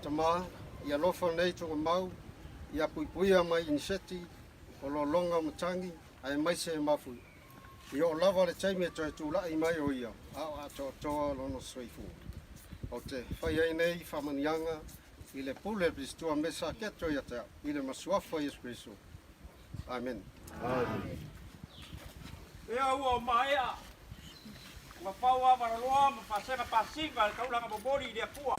S4: Tama, ia alofa lenei tuugamau, ia puipuia mai iniseti, o lologa o matagi, aemaise e mafui. Ia oo lava le taimi e toe tula'i mai o ia, a o atoatoa lona soifua. Ou te fai ai nei faamanuiaga i le pule o le Pisitoa me Saketo ia te au, i le masuafa o Iesu Keriso. Amen.
S7: Ia ua maea ua pau avalaloa ma fasega pasiga le taulaga momoli i le Atua.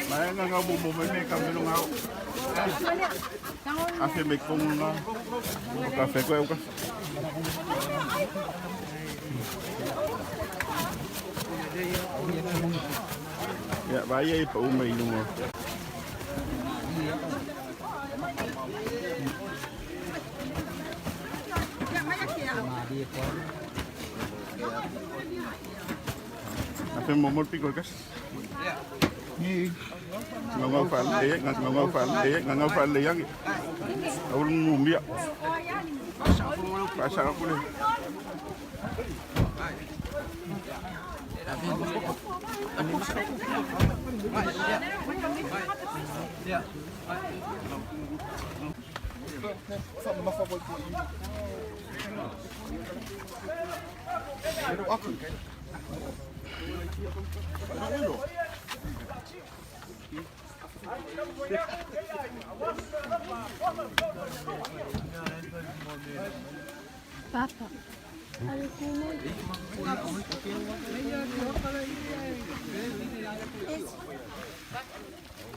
S3: Mai nga nga mo mo me ka me nga. A fe me con nga. O café ko o café. Ya vai aí pa uma e uma. A fe mo mo pico kas. Ngau fa le, ngau fa le, ngau fa le yang. Awul ngumia. Pasal aku le.
S6: Papa.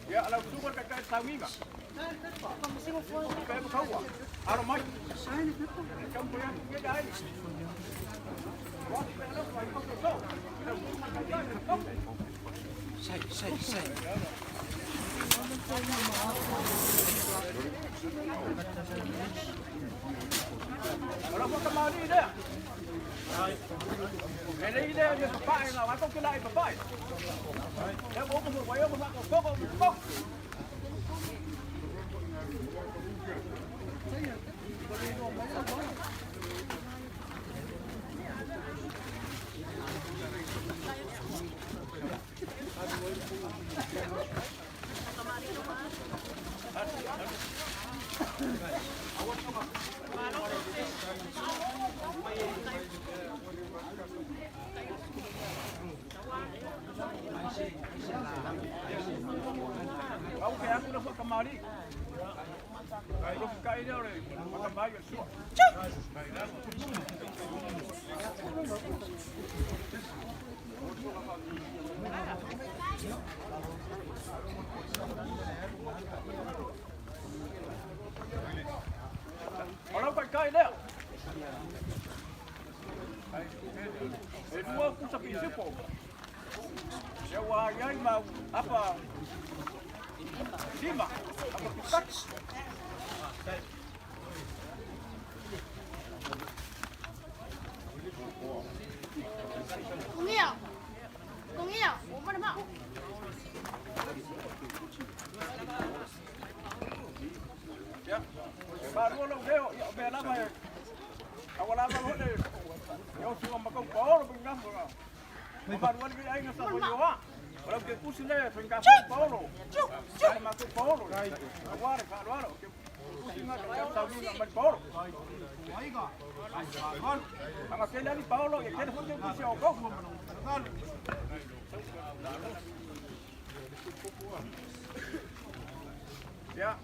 S7: Ia lau suka ka kai tauiga. Kai makaua. Aro mai. Ora mo kamari le. E le ile le papai na wa ko la papai. E mo mo wa yo mo ko ko ko. Au ke aku na kamari. Ai ro kai le ore makamai o sua. Ora pa kai le. E lua kusa pisipo. E wa iai ma apa lima apa pitak.
S6: 工业，工业，我不能跑。
S7: Ya. Baru lo veo, ya ve la ma. Awala ma lo le. Yo su ma ko paolo pingam ko. Baru wali ai nga sa ko yo ha. Ora ke kusi le pinga paolo. Ai ma ko paolo. Awara ka awara ke kusi nga ka sa ni ma paolo. Anga ke le paolo ke le ke kusi o ko. Ya.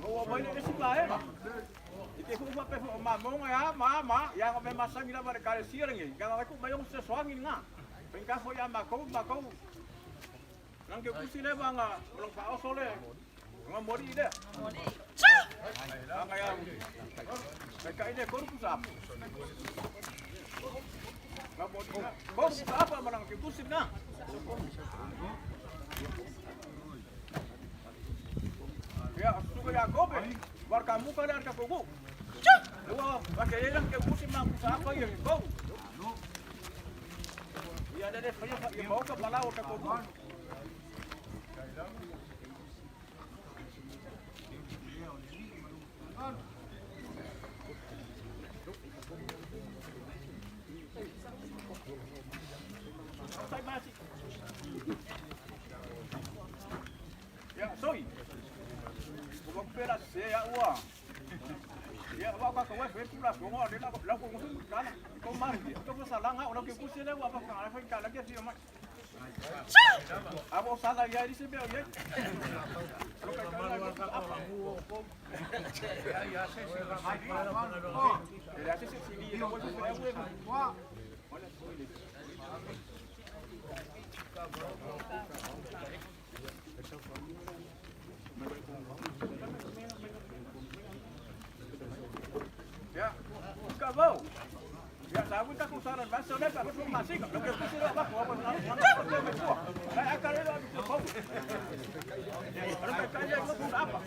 S7: Ua mai le isi vaega. I te fu faapea foi o mamoga e a ma a ma a, ia ga mea masani lava i le Ekalesia lenei, ia ga ku mai ona fesoasoani lena. Faigata foi ia matou, matou nang ke kusi le vanga o long faaoso le nga moli lea. Anga ia kai kai le koru pusa apa. Nga moli nga koru pusa apa ma nang ke kusi nga. Ia, suka Iakobe, war ka muka le ar ka kogu. Ua, wa ke ia ke kusi ma pusa apa ia ke kou. Ia le le whaia ia maoka palau o ka kogu. Tai masi. Ia, soi. Ua kupera se ia ua. Ia, wa ka ka fe pula so ngo le la la ko ngo kana. Ko mari. Ko fa salanga o la ke kusi le wa fa ka fa ka la ke fi mai. Abo sala ia ri se be ia. Lo ka ka la apa. Ele acha se se li lo ko se ue. Olha só ele. Ya, kavau. Ya, sabe tá com sala, vai ser né, para você masiga. Lo que você vai com a Vai a cara do pau. Lo que cai é com apa.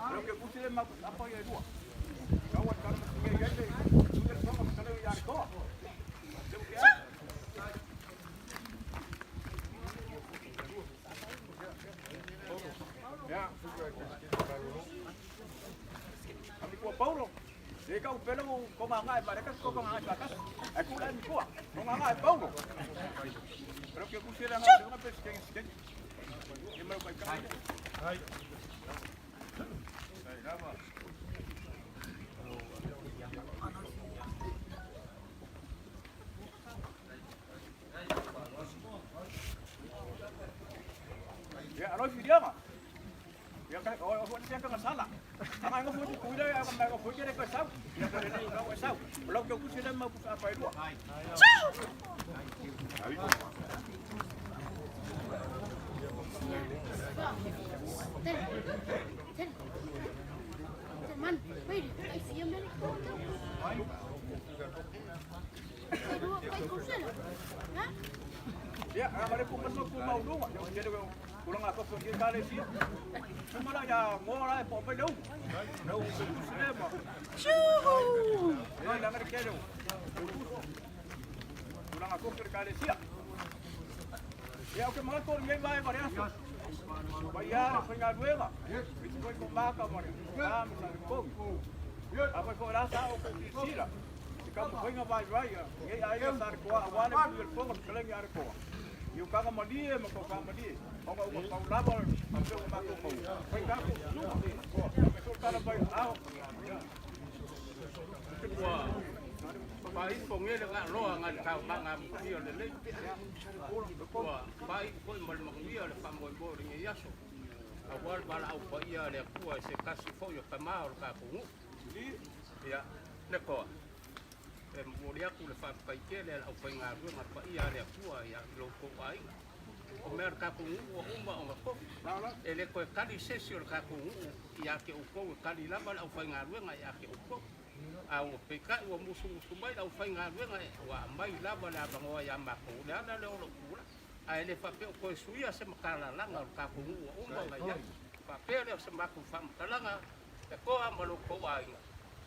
S7: Lo que puse ma apa ya dua. Kau kan mesti ya ya. Sudah sama kalau ya ko. Ya. Kami kuwa Paulo. E ka upelo ko mga ngai ba ka ko mga ngai ka. Aku la mi kuwa. Ko mga ngai Paulo. Pero que pusiera nga una pes que que. E me lo kai kai. Ai. Ya, alo fidiama. Ya ka o o siya ka masala. Ang ang fu ku le ang ang fu ke ko sau. Ya ka le ko sau. Lo que pusiera ma apa dua.
S6: Ten. Ten. Ten man, wait, I see him. Ha?
S7: Ya, ang ale ku maso ku mau lu. Ya jadi kurang aku pergi kali sih. Cuma lah ya ngora po pe lu. No ku pusiera ma.
S6: Tjuhu!
S7: Ya la ngari ke lu. Kurang aku pergi kali sih. Ya oke mga ko ngai vai variaso. Bayar pengaduela. Itu ko ko maka mo. Ah, mi sa ko. Apa ko la sa o ko sila. Ka mo nga vai vai. Ngai ai sa ko a wale ku el fongo keleng ya ko. Iu kanga mali e ma ko ka mali. O ga o ka laba a pe o ma ko mo. Pai ka ko su. Me so kala pai a.
S8: Ua faaipoge le gaʻaloa agai taumaga amuia lelei. Ua faaiʻu foi ma le manuia le faamoemoe o lenei aso, auā le valaau paia a le Atua e se tasi foi o tamā o le tatou nuʻu. Ia le toa e momoli atu le faafetai tele a le aufaigaluega paia a le Atua ia i lo outou aiga. O mea o le tatou nuʻu ua uma ona tofi, e le toe tali se isi o le tatou nuʻu ia te outou, e tali lava le aufaigaluega ia te outou. A ua peitai ua musumusu mai le aufaigaluega ua aumai lava le avanoa ia matou, o le ala lea o lou tulai. Ae le faapea o toe suia se matalalaga o le tatou nuu ua uma ona i ai. Faapea lea o se matou faamatalaga e toa ma lo outou aiga.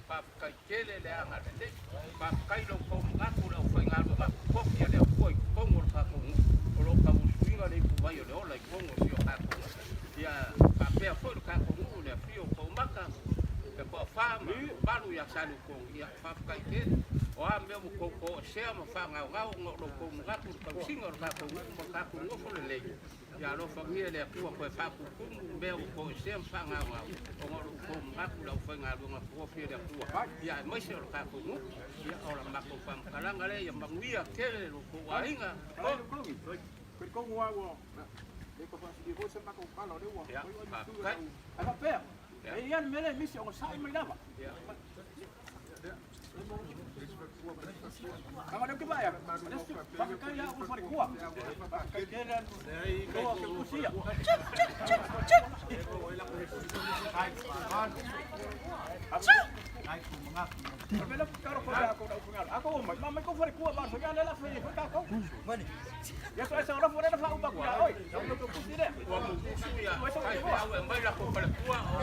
S8: Faafetai tele le agalelei. Faafetai lo outou manatu le aufaigaluega totofi a le Atua i totonu o le tatou nuu o lo o tausuina le ipuvai o le ola i totonu o si o tatou nuu. Ia faapea foi le tatou nuu i le afio o Toomata, le toafa. tofa ma le mamalu ia Salutogi, ia, faafetai tele. O a mea ua tou toesea ma faagaogao ona o lo outou manatu i le tausiga o le tatou nuu ma le tatou nofo lelei, ia alofagia e le Atua toe faatutumu mea ua toesea ma faagaogao ona o lo outou manatu i le aufaigaluega totofi a le Atua, ia aemaise o le tatou nuu. Ia, o la matou faamatalaga lea, ia manuia tele lo outou aiga. Ia, faafetai. Ua musu ia faifeau e aumai latou faletua o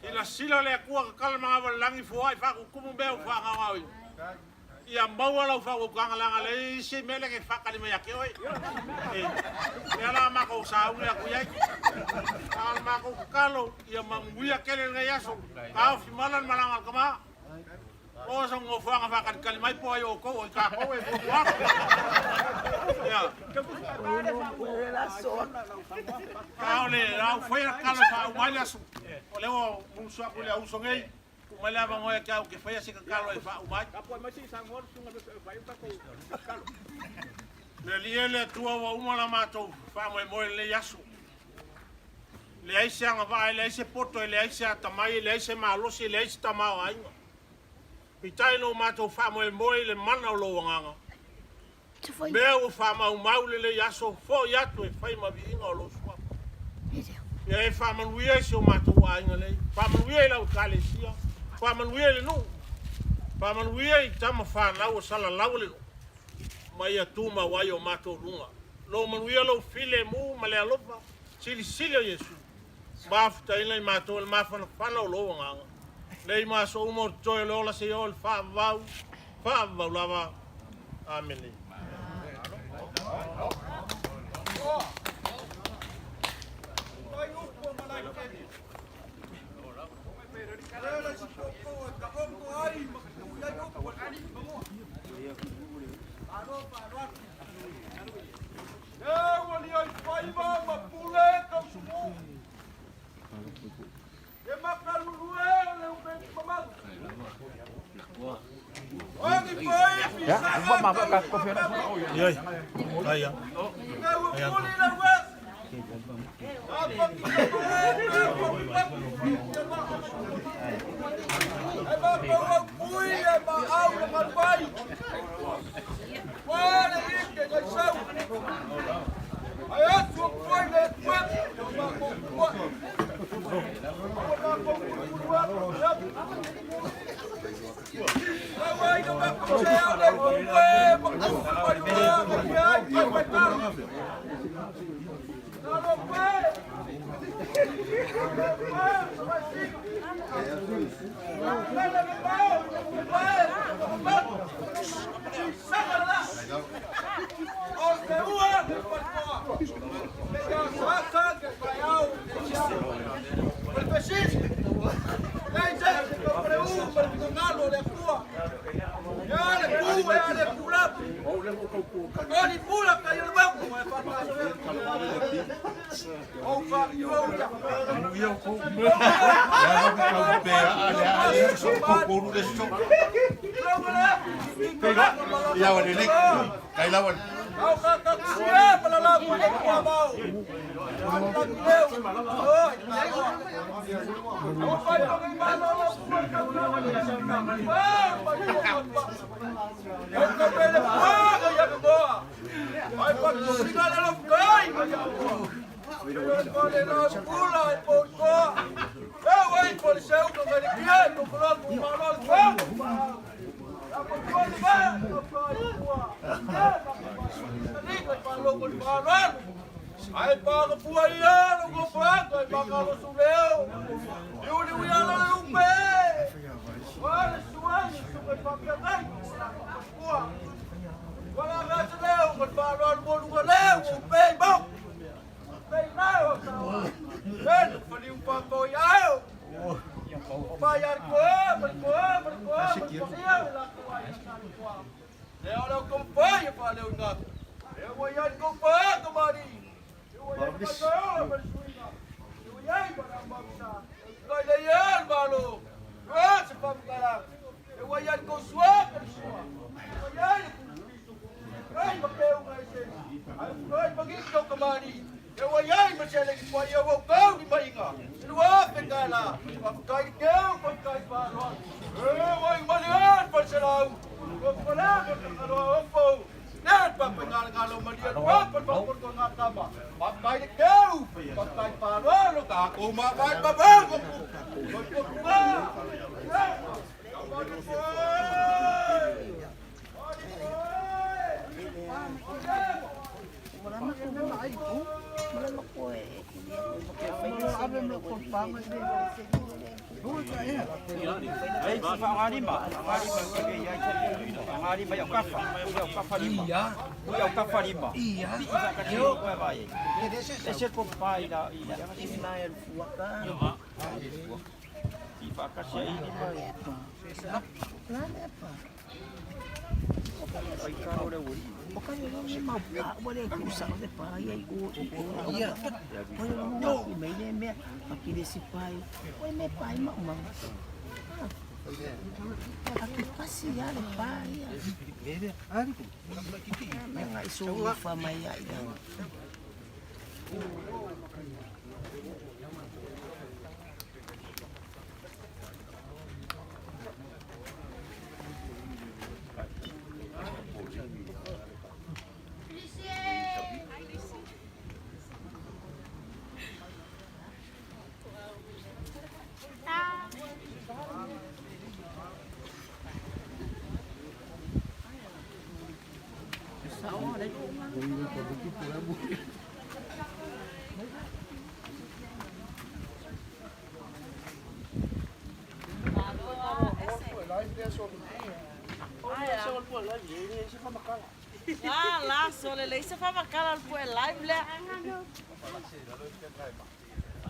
S3: Silasila le Atua tatala magava i le lagi foai faakutumu mea ua faagaogaoina. Ia maua lau faautautaga leaga leai se mea lea e faatali mai ia te oe. Lea la matou sauni atu i ai. A o le matou tatalo ia manuia tele lenei aso. Taofi mala le malaga a le tama. O sa nofoaga faatalitali mai po ai outou o i tatou e fuafua atu. Ia. A o le au faia tatalo e faauma ai le aso. O lea ua musu atu i le auso nei. Tuu mai le avanoa ia te au ke faia se tatalo e faauma ai. Le Alii e le Atua ua uma la matou faamoemoe i lenei aso. Leai se agavaa, e leai se poto, e leai se atamai, e leai se malosi, e leai se tamaoaiga. Peitai na o matou faamoemoe i le mana o lou agaga. Mea ua faamaumau lenei aso, foi atu e fai ma viiga o lou suafa. Ia e faamanuia i si o matou aiga nei, faamanuia i lau ekalesia, faamanuia i le nuu, faamanuia i tama fanau o salalau le nuu, ma ia tumau ai o matou luga. Lou manuia, lou filemu ma le alofa silisili o Iesu, mafutaina i matou e le mafanafana o lou agaga. Nei ma aso uma o totoe o le ola seia oo i le faavavau, faavavau lava. Amene. Ia wa lelei. Kai lawa.
S7: Ai pa ka pua ia lo ko pa ka pa ka lo su leo. Iu ni ui ala le upe. Wala suai su ka pa ka nai. Pua. Wala ga te leo ka pa lo mo lu leo upe mo. Upe na o sa. Ben fa ni un pa ko ia o. Pa ia ko ma ko ma ko ma ko ia la ko ai sa ko. Leo leo ko pa ia pa leo nga. Leo wa ia ko pa ko mari.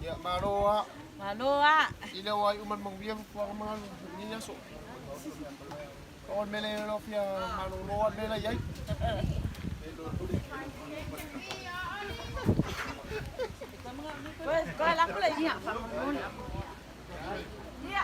S4: Ia maloa.
S9: Maloa.
S4: Ile wai uman mangbia fuang mangal ni nyaso. O mele lo fia malolo mele yai.
S9: Koe la kule ia. Ia.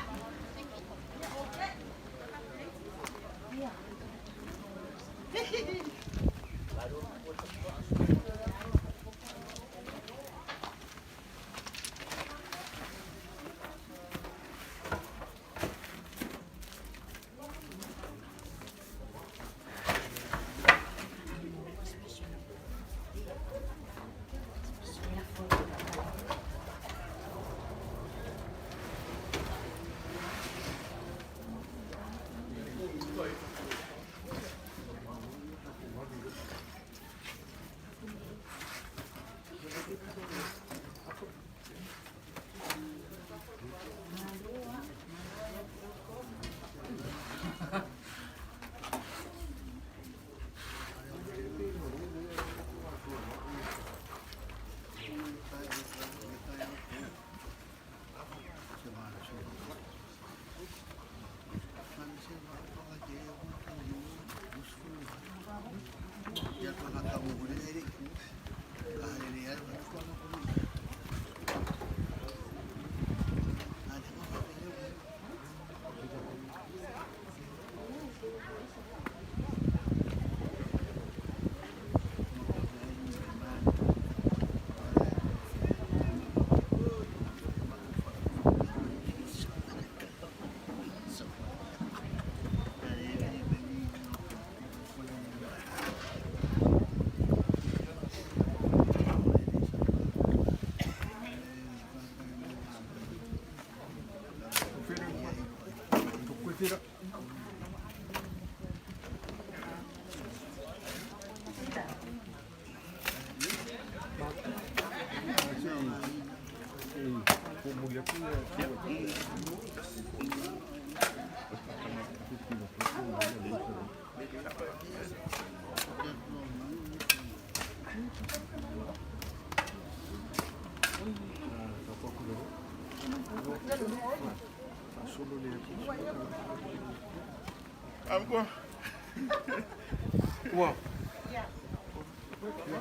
S4: Ua.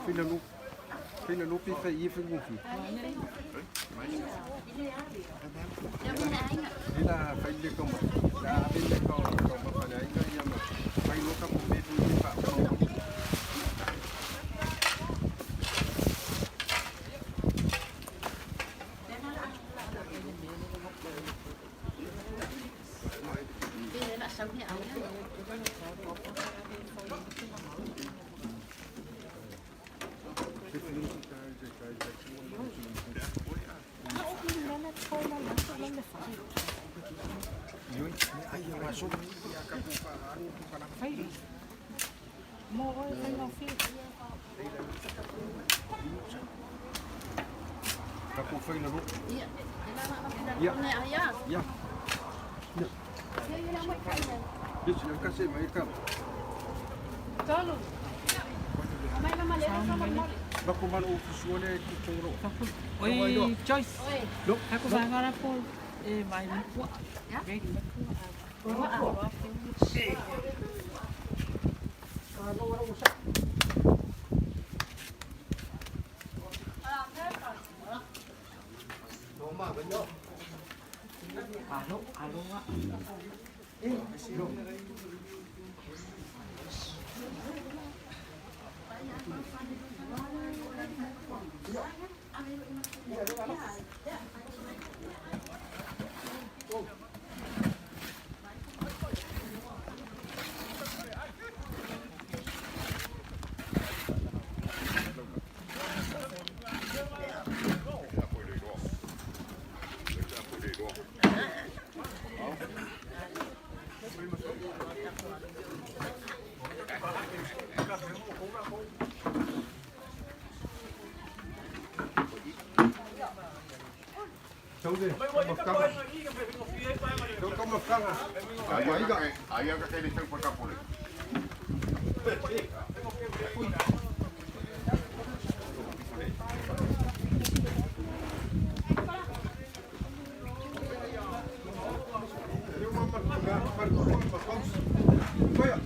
S4: Fina nu. Fina nu pi fai i fai Ila fai le koma. La ave le ko ko ma fa le inga ia ma. Fai lo ka mo me pu i fa. Ka ko fai na ro.
S6: Ia.
S4: Ia. Ia si ka se mai ka.
S6: Tolu. Mai na malele sa mole.
S4: Ba ko man o fusuone ki tongro.
S9: Oi, Joyce.
S6: Oi.
S4: Lo.
S9: Aku bangara po e mai mapua.
S6: Ya?
S9: Ready mapua. Alo, alo a.
S4: Tau de. Ma ka. Tau ka ma ka.
S3: Aia ka kai le tau pakapole.
S4: Eu ma ma ka pa ko ma ka. Koya.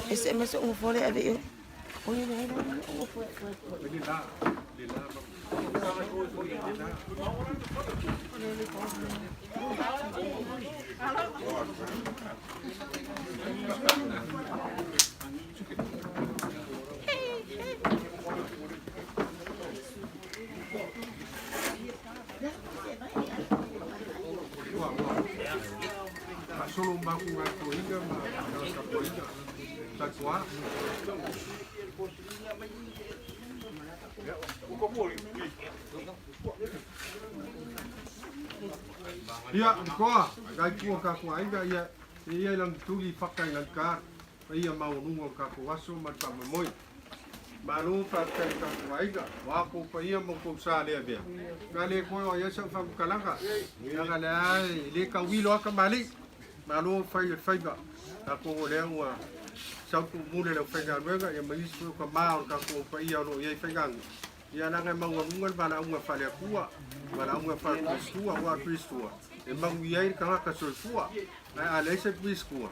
S10: Ese masuk ngufole ave yo. Oh ya ya ngufole.
S4: Solo ma unga ko inga ma ka ko inga. Ta koa. Ia, koa, kai kua ka koa inga ia ia lang tuli whaka i lang ka. Ia maununga o ka ko aso ma ka mamoi. Malu pa kai ka koa inga. Wa ko pa ia mo ko sa le vea. Ka le koe o ia sa wha kalanga. Ia le ai le ka wilo aka mali. Malu fai le faiba. Ka ko le ua sau tu mule le whainga nuega ia ma isi ka maa o ka ko pa ia no ia i whainga. Ia nanga maunga munga le bala unga whale akua, bala unga whale Kristua, wa Kristua. E mangu ia i kangaka soifua, ai a leise Kriskua.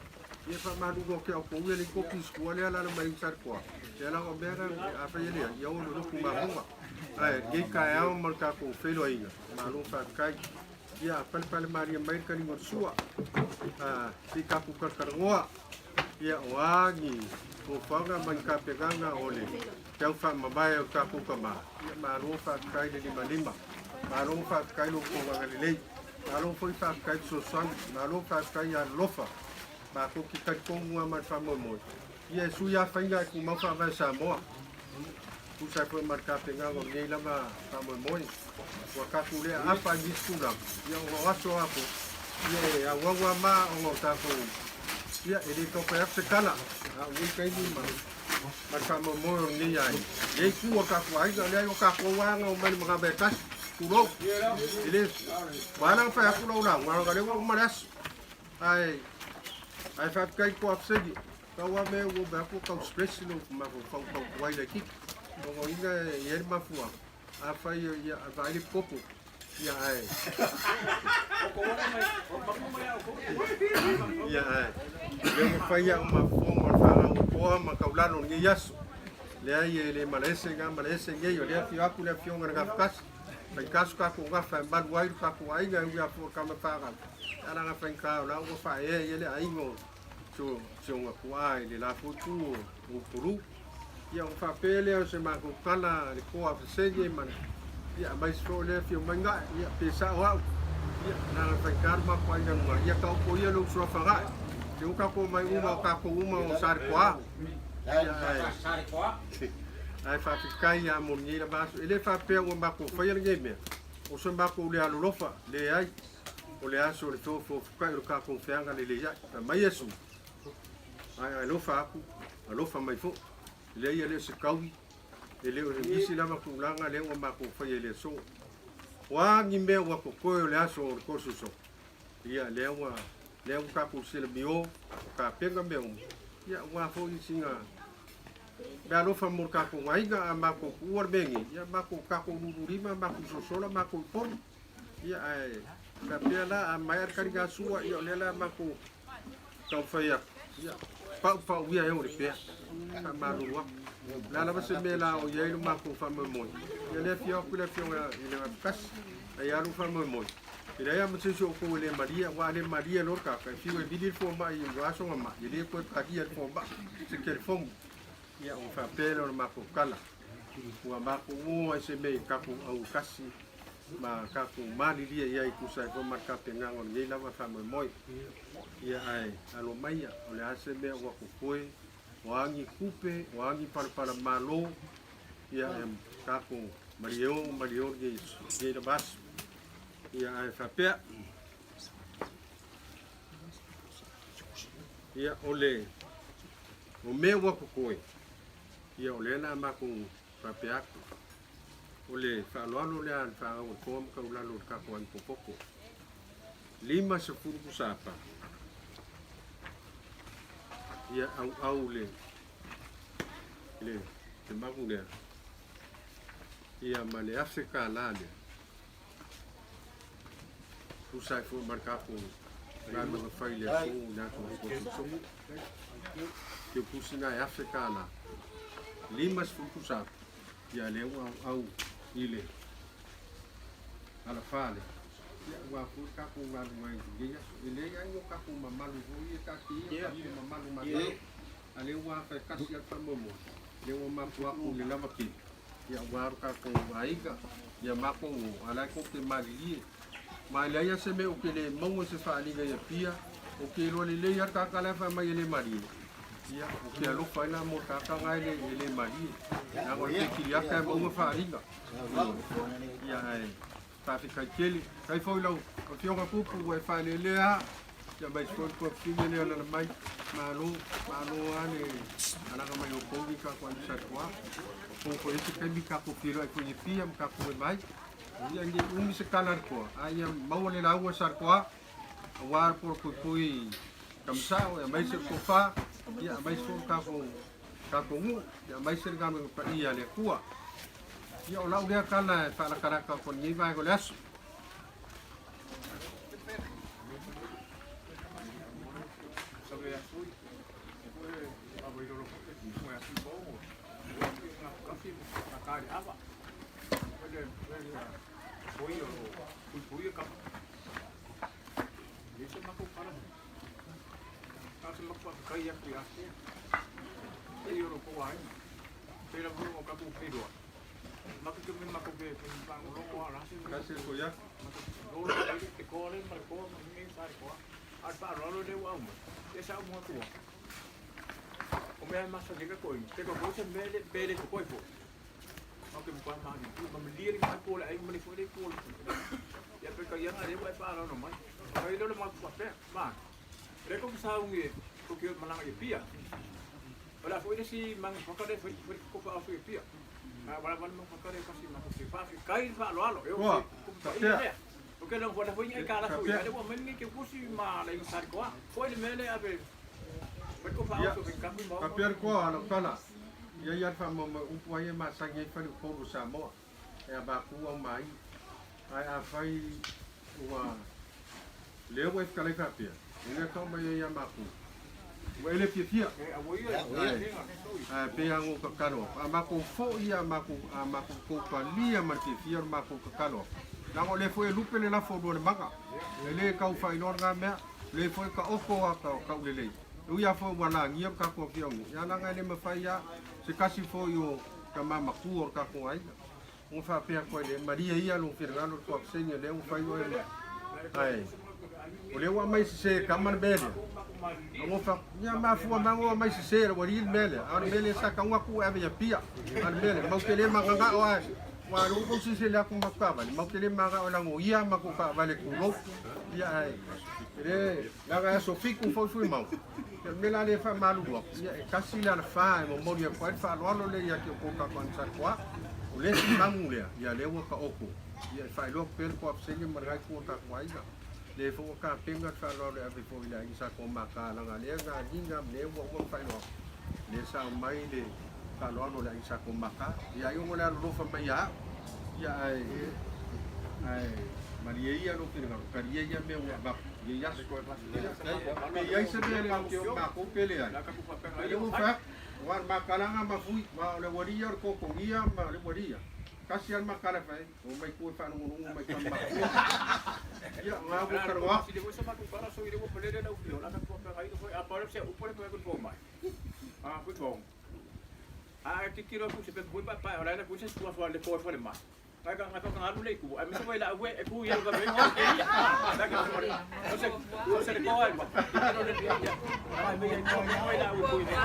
S4: Ia wha manu go ke au ko ue le ko Kriskua le ala mai sar koa. Ia langa mera a whai lea, ia ono luku ma munga. Ae, lenei taeao ma le tatou feiloaiga, malo faafetai. Ia, palepale malie mai le taliga o le sua. Se i tatou talatalanoa. Ia, o a ni fuafuaga ma ni tapenaga o le tau faamavae o tatou tama. Ia, malo faafetai le limalima. Malo faafetai lo outou agalelei. Malo foi faafetai fesoasoani. Malo faafetai alolofa. Matou te talitonu lava ma le faamoemoe. Ia, e sui lava faiga ae tumau faavae Samoa. Tusa ai foi ma le tapenaga o lenei lava faamoemoe, ua tatou le aapa i nisi tulaga, ia ona o aso lava foi, ia e auau lava ma ona o tatou, ia e le tau fai atu se tala, a o lenei taimi ma ma le faamoemoe o lenei aiga, lenei itu o le tatou aiga, leai o tatou lava na omai i le manava e tasi, tulou, e le, ua ala ona fai atu lau lauga, ona o lea ua uma le aso, ae, ae faafetai i le toafesili. Pau lava mea ua vaai atu ua tau stress lou mafaufau tau tuai laitiiti. Lona uiga e i ai le mafuaaga, afai ia vaai le popo, ia ae ia ae lea ua fai au ma fofoga o le faalautoa ma taulalo i lenei aso. Leai e le malaese na malaese nei, o lea afio atu le afioga i le Gafatasi. Faitasu tatou gafa e malu ai lo tatou aiga e ui lava foi o le tama fanau, ae leaga faigata o la ua faaea i ai le aiga o si ona tuaa i le la foi itu o Upolu. Ia ona faapea lea o se matou tala le toa fesene ma le ia aemaise foi o lea afio mai Gae, ia pe sao au, ia leaga faigata le matou aiga luga, ia taoto ia lou suafa Gae. Te o tatou mai uma o tatou uma o Salekoa. Ia ae ae faafetai lava mo lenei lava aso. E le faapea ua matou faia lenei mea, o se matou le alolofa, leai. O le aso o le feofoofukai o le tatou feaga lelei ai. Fai mai Iesu, Ae a alofa aku, alofa mai foi. Leai e le o se taui, e le o nisi lava tulaga lea ua matou faia i le aso. O a ni mea ua totoe o le aso o le tososo, ia lea ua lea ua tatou selemio, ua tapena mea uma, ia aua foi sina mea alofa mo le tatou aiga, a matou tuua le mea nei, ia matou tatou lululima, matou sosola, matou i polu. Ia ae faapea la a maea le taliga sua, ia o lea la matou taumafai atu, ia paupauia e o le pea, faamalulu atu. O le a lava se mea la o i ai lo matou faamoemoe, ia lea afio atu i le afioga i le Gafatasi, ai lava lou faamoemoe, e leai lava ma se isi o outou e le malie, aua a le malie loa le tagata, e fiu e vili le fomai ua aso ona mai, e le toe talia e le fomai se telefoni. Ia ona faapea lea o le matou tala, ua matou o ai se mea i tatou autasi ma tatou malilie i ai tusa ai foi ma le tapenaga o lenei lava faamoemoe. Ia ae alo maia, o le a se mea ua totoe, o a ni tupe, o a ni palapala malo, ia e tatou malie o malie o lenei lava aso. Ia ae faapea, ia o le O mea ua totoe, ia o lea la matou faapea atu, o le faaaloalo lea a le fanau a le Toa ma Taulalo i le tatou aiga popoto. 50 kusapa, ia auau le, le, le magu lea, ia ma le $1,000 lea. Tusa ai foi ma le tatou galuega fai i le aso i le aso o Te pusi na e $1,000. 50 tusapa. Ia lea ua auau i le alafa lea. Ia ua foi le tatou galuega i lenei aso. E leai ai no tatou mamalu foi e taatia ia tatou mamalu manao. A lea ua afa e tasi lava le faamoemoe. Lea ua mafua atu i le lava tele. Ia ua alu tatou aiga, ia matou o, a la e tou te malilie. Ma e leai lava se mea ou te le maua i se faaaliga i Apia, ou te iloa lelei lava le tagata la e fai mai e le malie. Ia, ou te alofa ai la mo le tagata na e le malie. Leaga o le petiliaka e maua faaaliga. Ia, ae faafetai tele. Faafetai foi i lau Afioga Pupu ua e faalelea lava. Ia mai foi le tuafafine lea lala mai. Malo, malo lava le alaga mai o outou i tatou aiga Samoa. O foi ese taimi tatou feiloai foi i Apia ma tatou e mai. Ia nei umi se tala a le toa, a ia maua le lauga sa le toa, aua le polopuipui tamasao, aemaise le tofa, ia aemaise foi le tatou tatou nuu, ia aemaise le galuega paia a le Atua. Ia o lau lea tala e faalatalata atu i lenei vaega o le aso. Kapea koa ala kala. Ia ia fa mo mo upu ai ma sangi fa lu ko Samoa. E a ba ku au mai. Ai a fai ua leo e kala fa pia. Ia ka mai ia ma ku. Ua ele fia fia. A pe ango ka kalo. A ma ku fo ia ma ku a ma ku ko pa lia ma fia fia ma ku ka kalo. Lango le fo e lupe le la fo le maka. Le kau fa ino nga mea. Le fo ka oko a ka ka ulele. Uia fo wala ngia ka ko fia ngu. Ya langa le mafai ya se kasi fo yo ka mama ku o ka ko ai. Un fa pea ko le Maria ia lo firgalo ko senye le un fai o e. Ai. O le wa mai se ka man bele. Ngo fa nya ma fu ma ngo mai se le wali mele. A mele sa ka ngwa ku ave ya pia. A mele mau ke le manga o ai. Wa ro ko se le ku ma ka ba. Mau ke le manga o la ngo ia ma ku ka ba le ku lo. Ia ai. Le la ga so fi ku fo fu mau. Me la le fa malu lo. Ia e kasi la fa e mo mo ia ko fa lo lo le ia ke ko ka kon sa kwa. O le si mangu le ia le wa ka oko. Ia fa lo per ko apsenge mar ga ko ta kwa ia. Le fo ka penga fa lo le ave fo ila isa ko ma ka la ga le ga ninga le wa wa fa lo. Le sa mai le fa lo lo le isa ko ma ka. Ia yo mo le lo fa mai ia. Ia ai ai Maria ia lo que Maria ia me wa ba ia ia ia se me le ke ma ko pele ai. Ia mo fa wa ma kalanga ma fui ma le waria ko ko ia ma le waria. Kasi al ma kala fa o mai ko fa no no mai ka ma. Ia nga ko ka wa.
S7: Si le voy a sacar para so iré poner la upio la ka pa ai foi a para se upole ko ko mai. Ah foi bom. Ah que tiro ku se pe pa pa ora na ku se tua fa le ko fa le ma. Ai ka ka ka alu le ku. Ai me se foi la we e ku ia ka me ho ke ia. La ka ko. No se no se le ko ai ma. Tiro le ia. Ai me ko foi la we ku ia.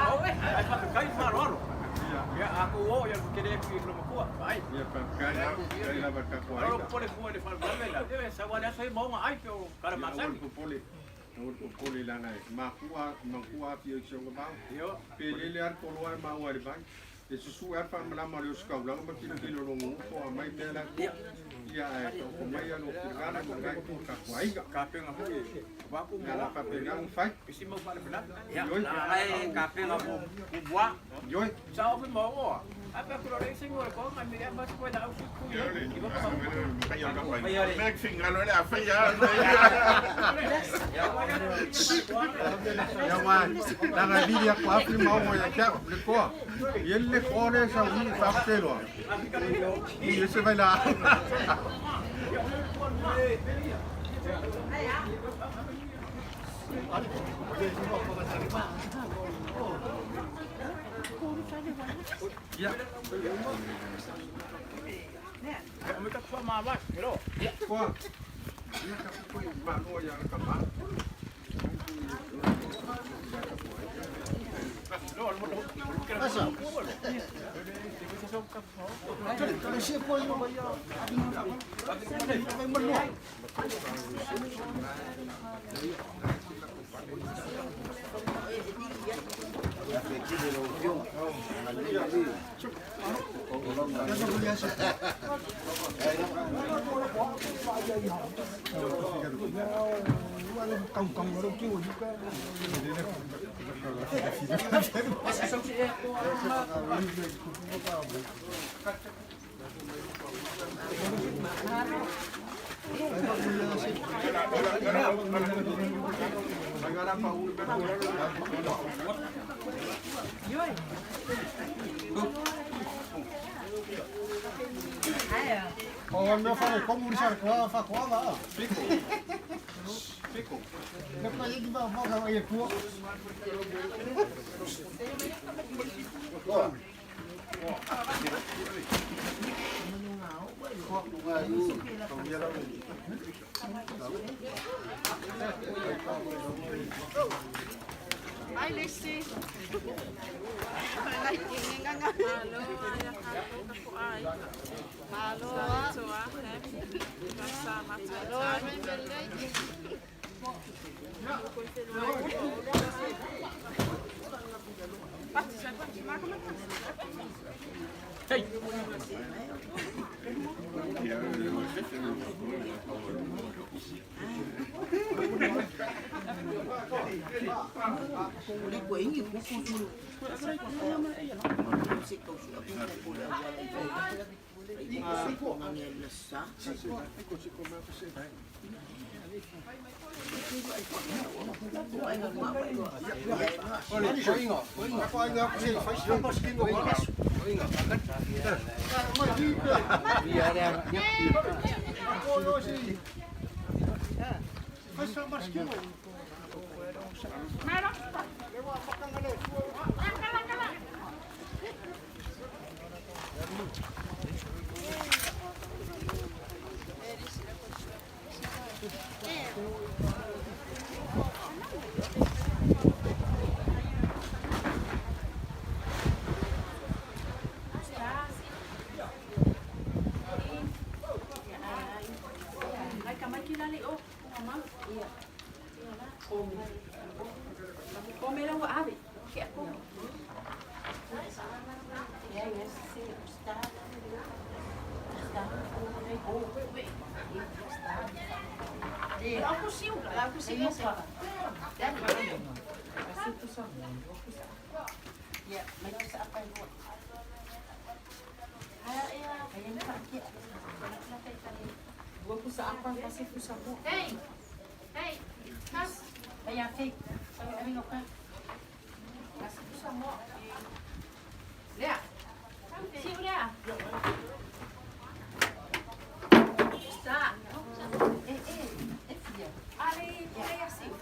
S7: Ai fa ka kai fa ro. Ia a ku o ia ke le ku lo ma ai.
S4: Ia pa kai la ba ka ko ai.
S7: Ro pole ku le fa la la. Debe sa wa le sa mo ai pe o kara ma sa.
S4: Pole. No pole la nai. Ma ku a ma ku a fi o ba.
S7: Io
S4: pe le le ar polo ai ma wa le bai. E susu ar fa mala ma le skau la ma kilo kilo lo ngo ko mai me la ia e ko mai lo kirana ma ga ko ka ko ai
S7: ka penga ho ba ku
S4: mo la fa penga un fai
S7: si mo fa le bla ia ai ka penga mo ku bua
S4: yo
S7: sa o mo o a pa ku le sengo ko ma mi ma ko la u ku
S3: ia me finga lo le fa ya
S4: ya wa la ga video ko afri ma mo ya ka le ko y le ko le sa wi fa pelo y se va la Ya.
S7: Me ka fa ma ba pero
S4: Ko. Ya ka ko ma no ya ka ma.
S7: Asa.
S2: O meu falei, como o senhor quer, fa com a
S4: Pico. Pico.
S2: Le pa yi ba mo ka ye ku.
S6: Ai lesi. Malo ya ka ko ai. Malo toa. Sa mata.
S7: Hey. Ai ka mai kila le o mama. Ia. Ko me la wa ave. Ke ko. Aku siu, aku siu. Hey. Hey. Kas. Lea. Siu lea. Sta. Ale, lea siu.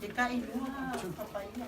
S10: E ka ilua papaia.